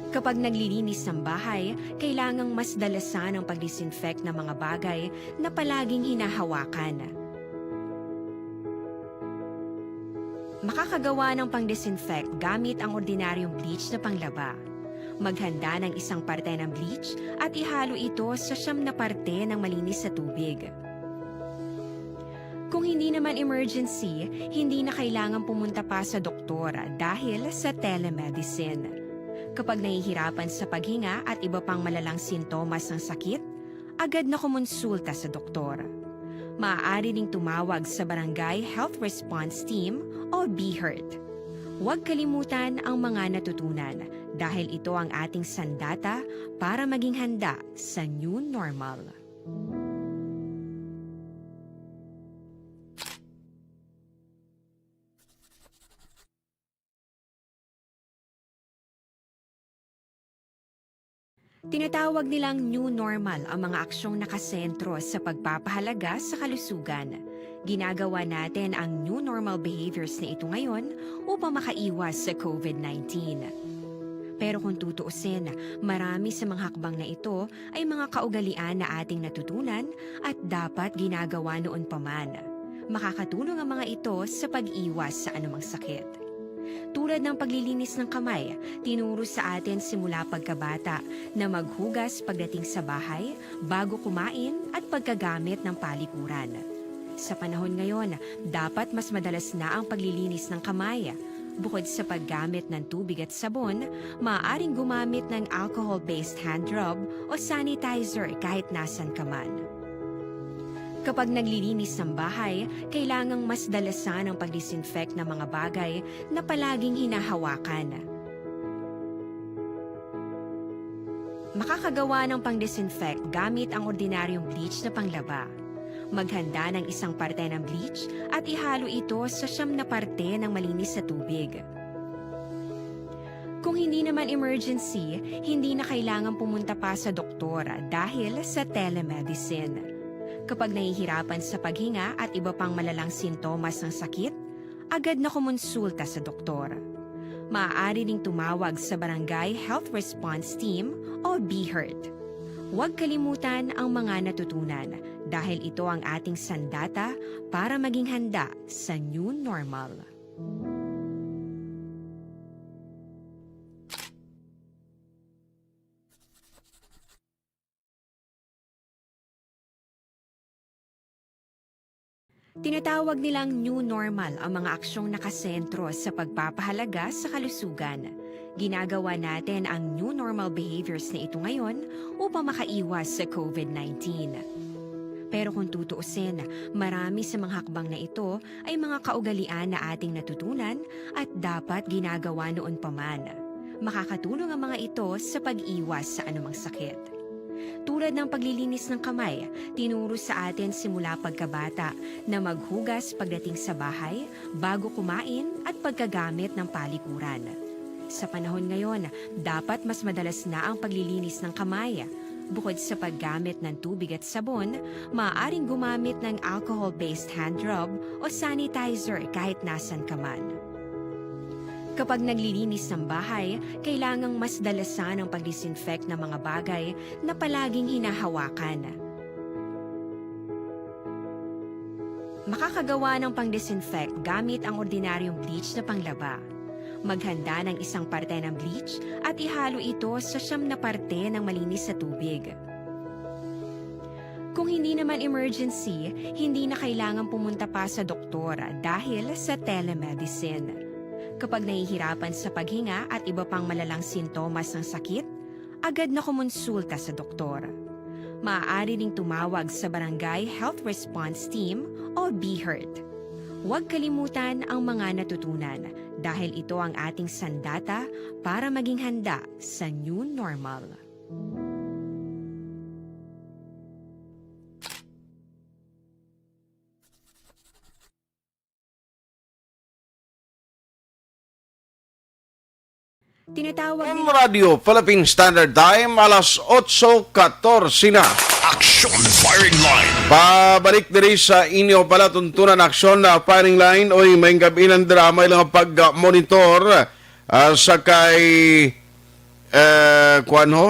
Kapag naglilinis ng bahay, kailangang mas dalasan ang pag-disinfect ng mga bagay na palaging hinahawakan. Makakagawa ng pang-disinfect gamit ang ordinaryong bleach na panglaba. Maghanda ng isang parte ng bleach at ihalo ito sa siyam na parte ng malinis na tubig. Kung hindi naman emergency, hindi na kailangan pumunta pa sa doktor dahil sa telemedicine. Kapag nahihirapan sa paghinga at iba pang malalang sintomas ng sakit, agad na kumonsulta sa doktor. Maaari ding tumawag sa Barangay Health Response Team o BHERT. Huwag kalimutan ang mga natutunan dahil ito ang ating sandata para maging handa sa new normal. Tinatawag nilang new normal ang mga aksyong nakasentro sa pagpapahalaga sa kalusugan. Ginagawa natin ang new normal behaviors na ito ngayon upang makaiwas sa covid nineteen. Pero kung tutuusin, marami sa mga hakbang na ito ay mga kaugalian na ating natutunan at dapat ginagawa noon pa man. Makakatulong ang mga ito sa pag-iwas sa anumang sakit. Tulad ng paglilinis ng kamay, tinuro sa atin simula pagkabata na maghugas pagdating sa bahay, bago kumain, at pagkagamit ng palikuran. Sa panahon ngayon, dapat mas madalas na ang paglilinis ng kamay. Bukod sa paggamit ng tubig at sabon, maaaring gumamit ng alcohol-based hand rub o sanitizer kahit nasan ka man. Kapag naglilinis ng bahay, kailangang mas dalasan ang pag-disinfect ng mga bagay na palaging hinahawakan. Makakagawa ng pang-disinfect gamit ang ordinaryong bleach na panglaba. Maghanda ng isang parte ng bleach at ihalo ito sa siyam na parte ng malinis na tubig. Kung hindi naman emergency, hindi na kailangan pumunta pa sa doktor dahil sa telemedicine. Kapag nahihirapan sa paghinga at iba pang malalang sintomas ng sakit, agad na kumonsulta sa doktor. Maaari ding tumawag sa Barangay Health Response Team o BHERT. Huwag kalimutan ang mga natutunan dahil ito ang ating sandata para maging handa sa new normal. Tinatawag nilang new normal ang mga aksyong nakasentro sa pagpapahalaga sa kalusugan. Ginagawa natin ang new normal behaviors na ito ngayon upang makaiwas sa covid nineteen. Pero kung tutuusin, marami sa mga hakbang na ito ay mga kaugalian na ating natutunan at dapat ginagawa noon pa man. Makakatulong ang mga ito sa pag-iwas sa anumang sakit. Tulad ng paglilinis ng kamay, tinuro sa atin simula pagkabata na maghugas pagdating sa bahay, bago kumain at pagkagamit ng palikuran. Sa panahon ngayon, dapat mas madalas na ang paglilinis ng kamay. Bukod sa paggamit ng tubig at sabon, maaaring gumamit ng alcohol-based hand rub o sanitizer kahit nasan ka man. Kapag naglilinis ng bahay, kailangang mas dalasan ang pag-disinfect ng mga bagay na palaging hinahawakan. Makakagawa ng pang-disinfect gamit ang ordinaryong bleach na panglaba. Maghanda ng isang parte ng bleach at ihalo ito sa siyam na parte ng malinis na tubig. Kung hindi naman emergency, hindi na kailangan pumunta pa sa doktor dahil sa telemedicine. Kapag nahihirapan sa paghinga at iba pang malalang sintomas ng sakit, agad na kumonsulta sa doktor. Maaari ring tumawag sa Barangay Health Response Team o BHERT. Huwag kalimutan ang mga natutunan dahil ito ang ating sandata para maging handa sa new normal. Tinatawag Ang nila Radyo Philippine Standard Time, alas otso katorse na. Action Firing Line. Pabalik diri sa inyo palatuntunan, Action na Firing Line. Oy, may gabi ng drama ilang pag-monitor, ah, sa kay, eh, kuwan ho,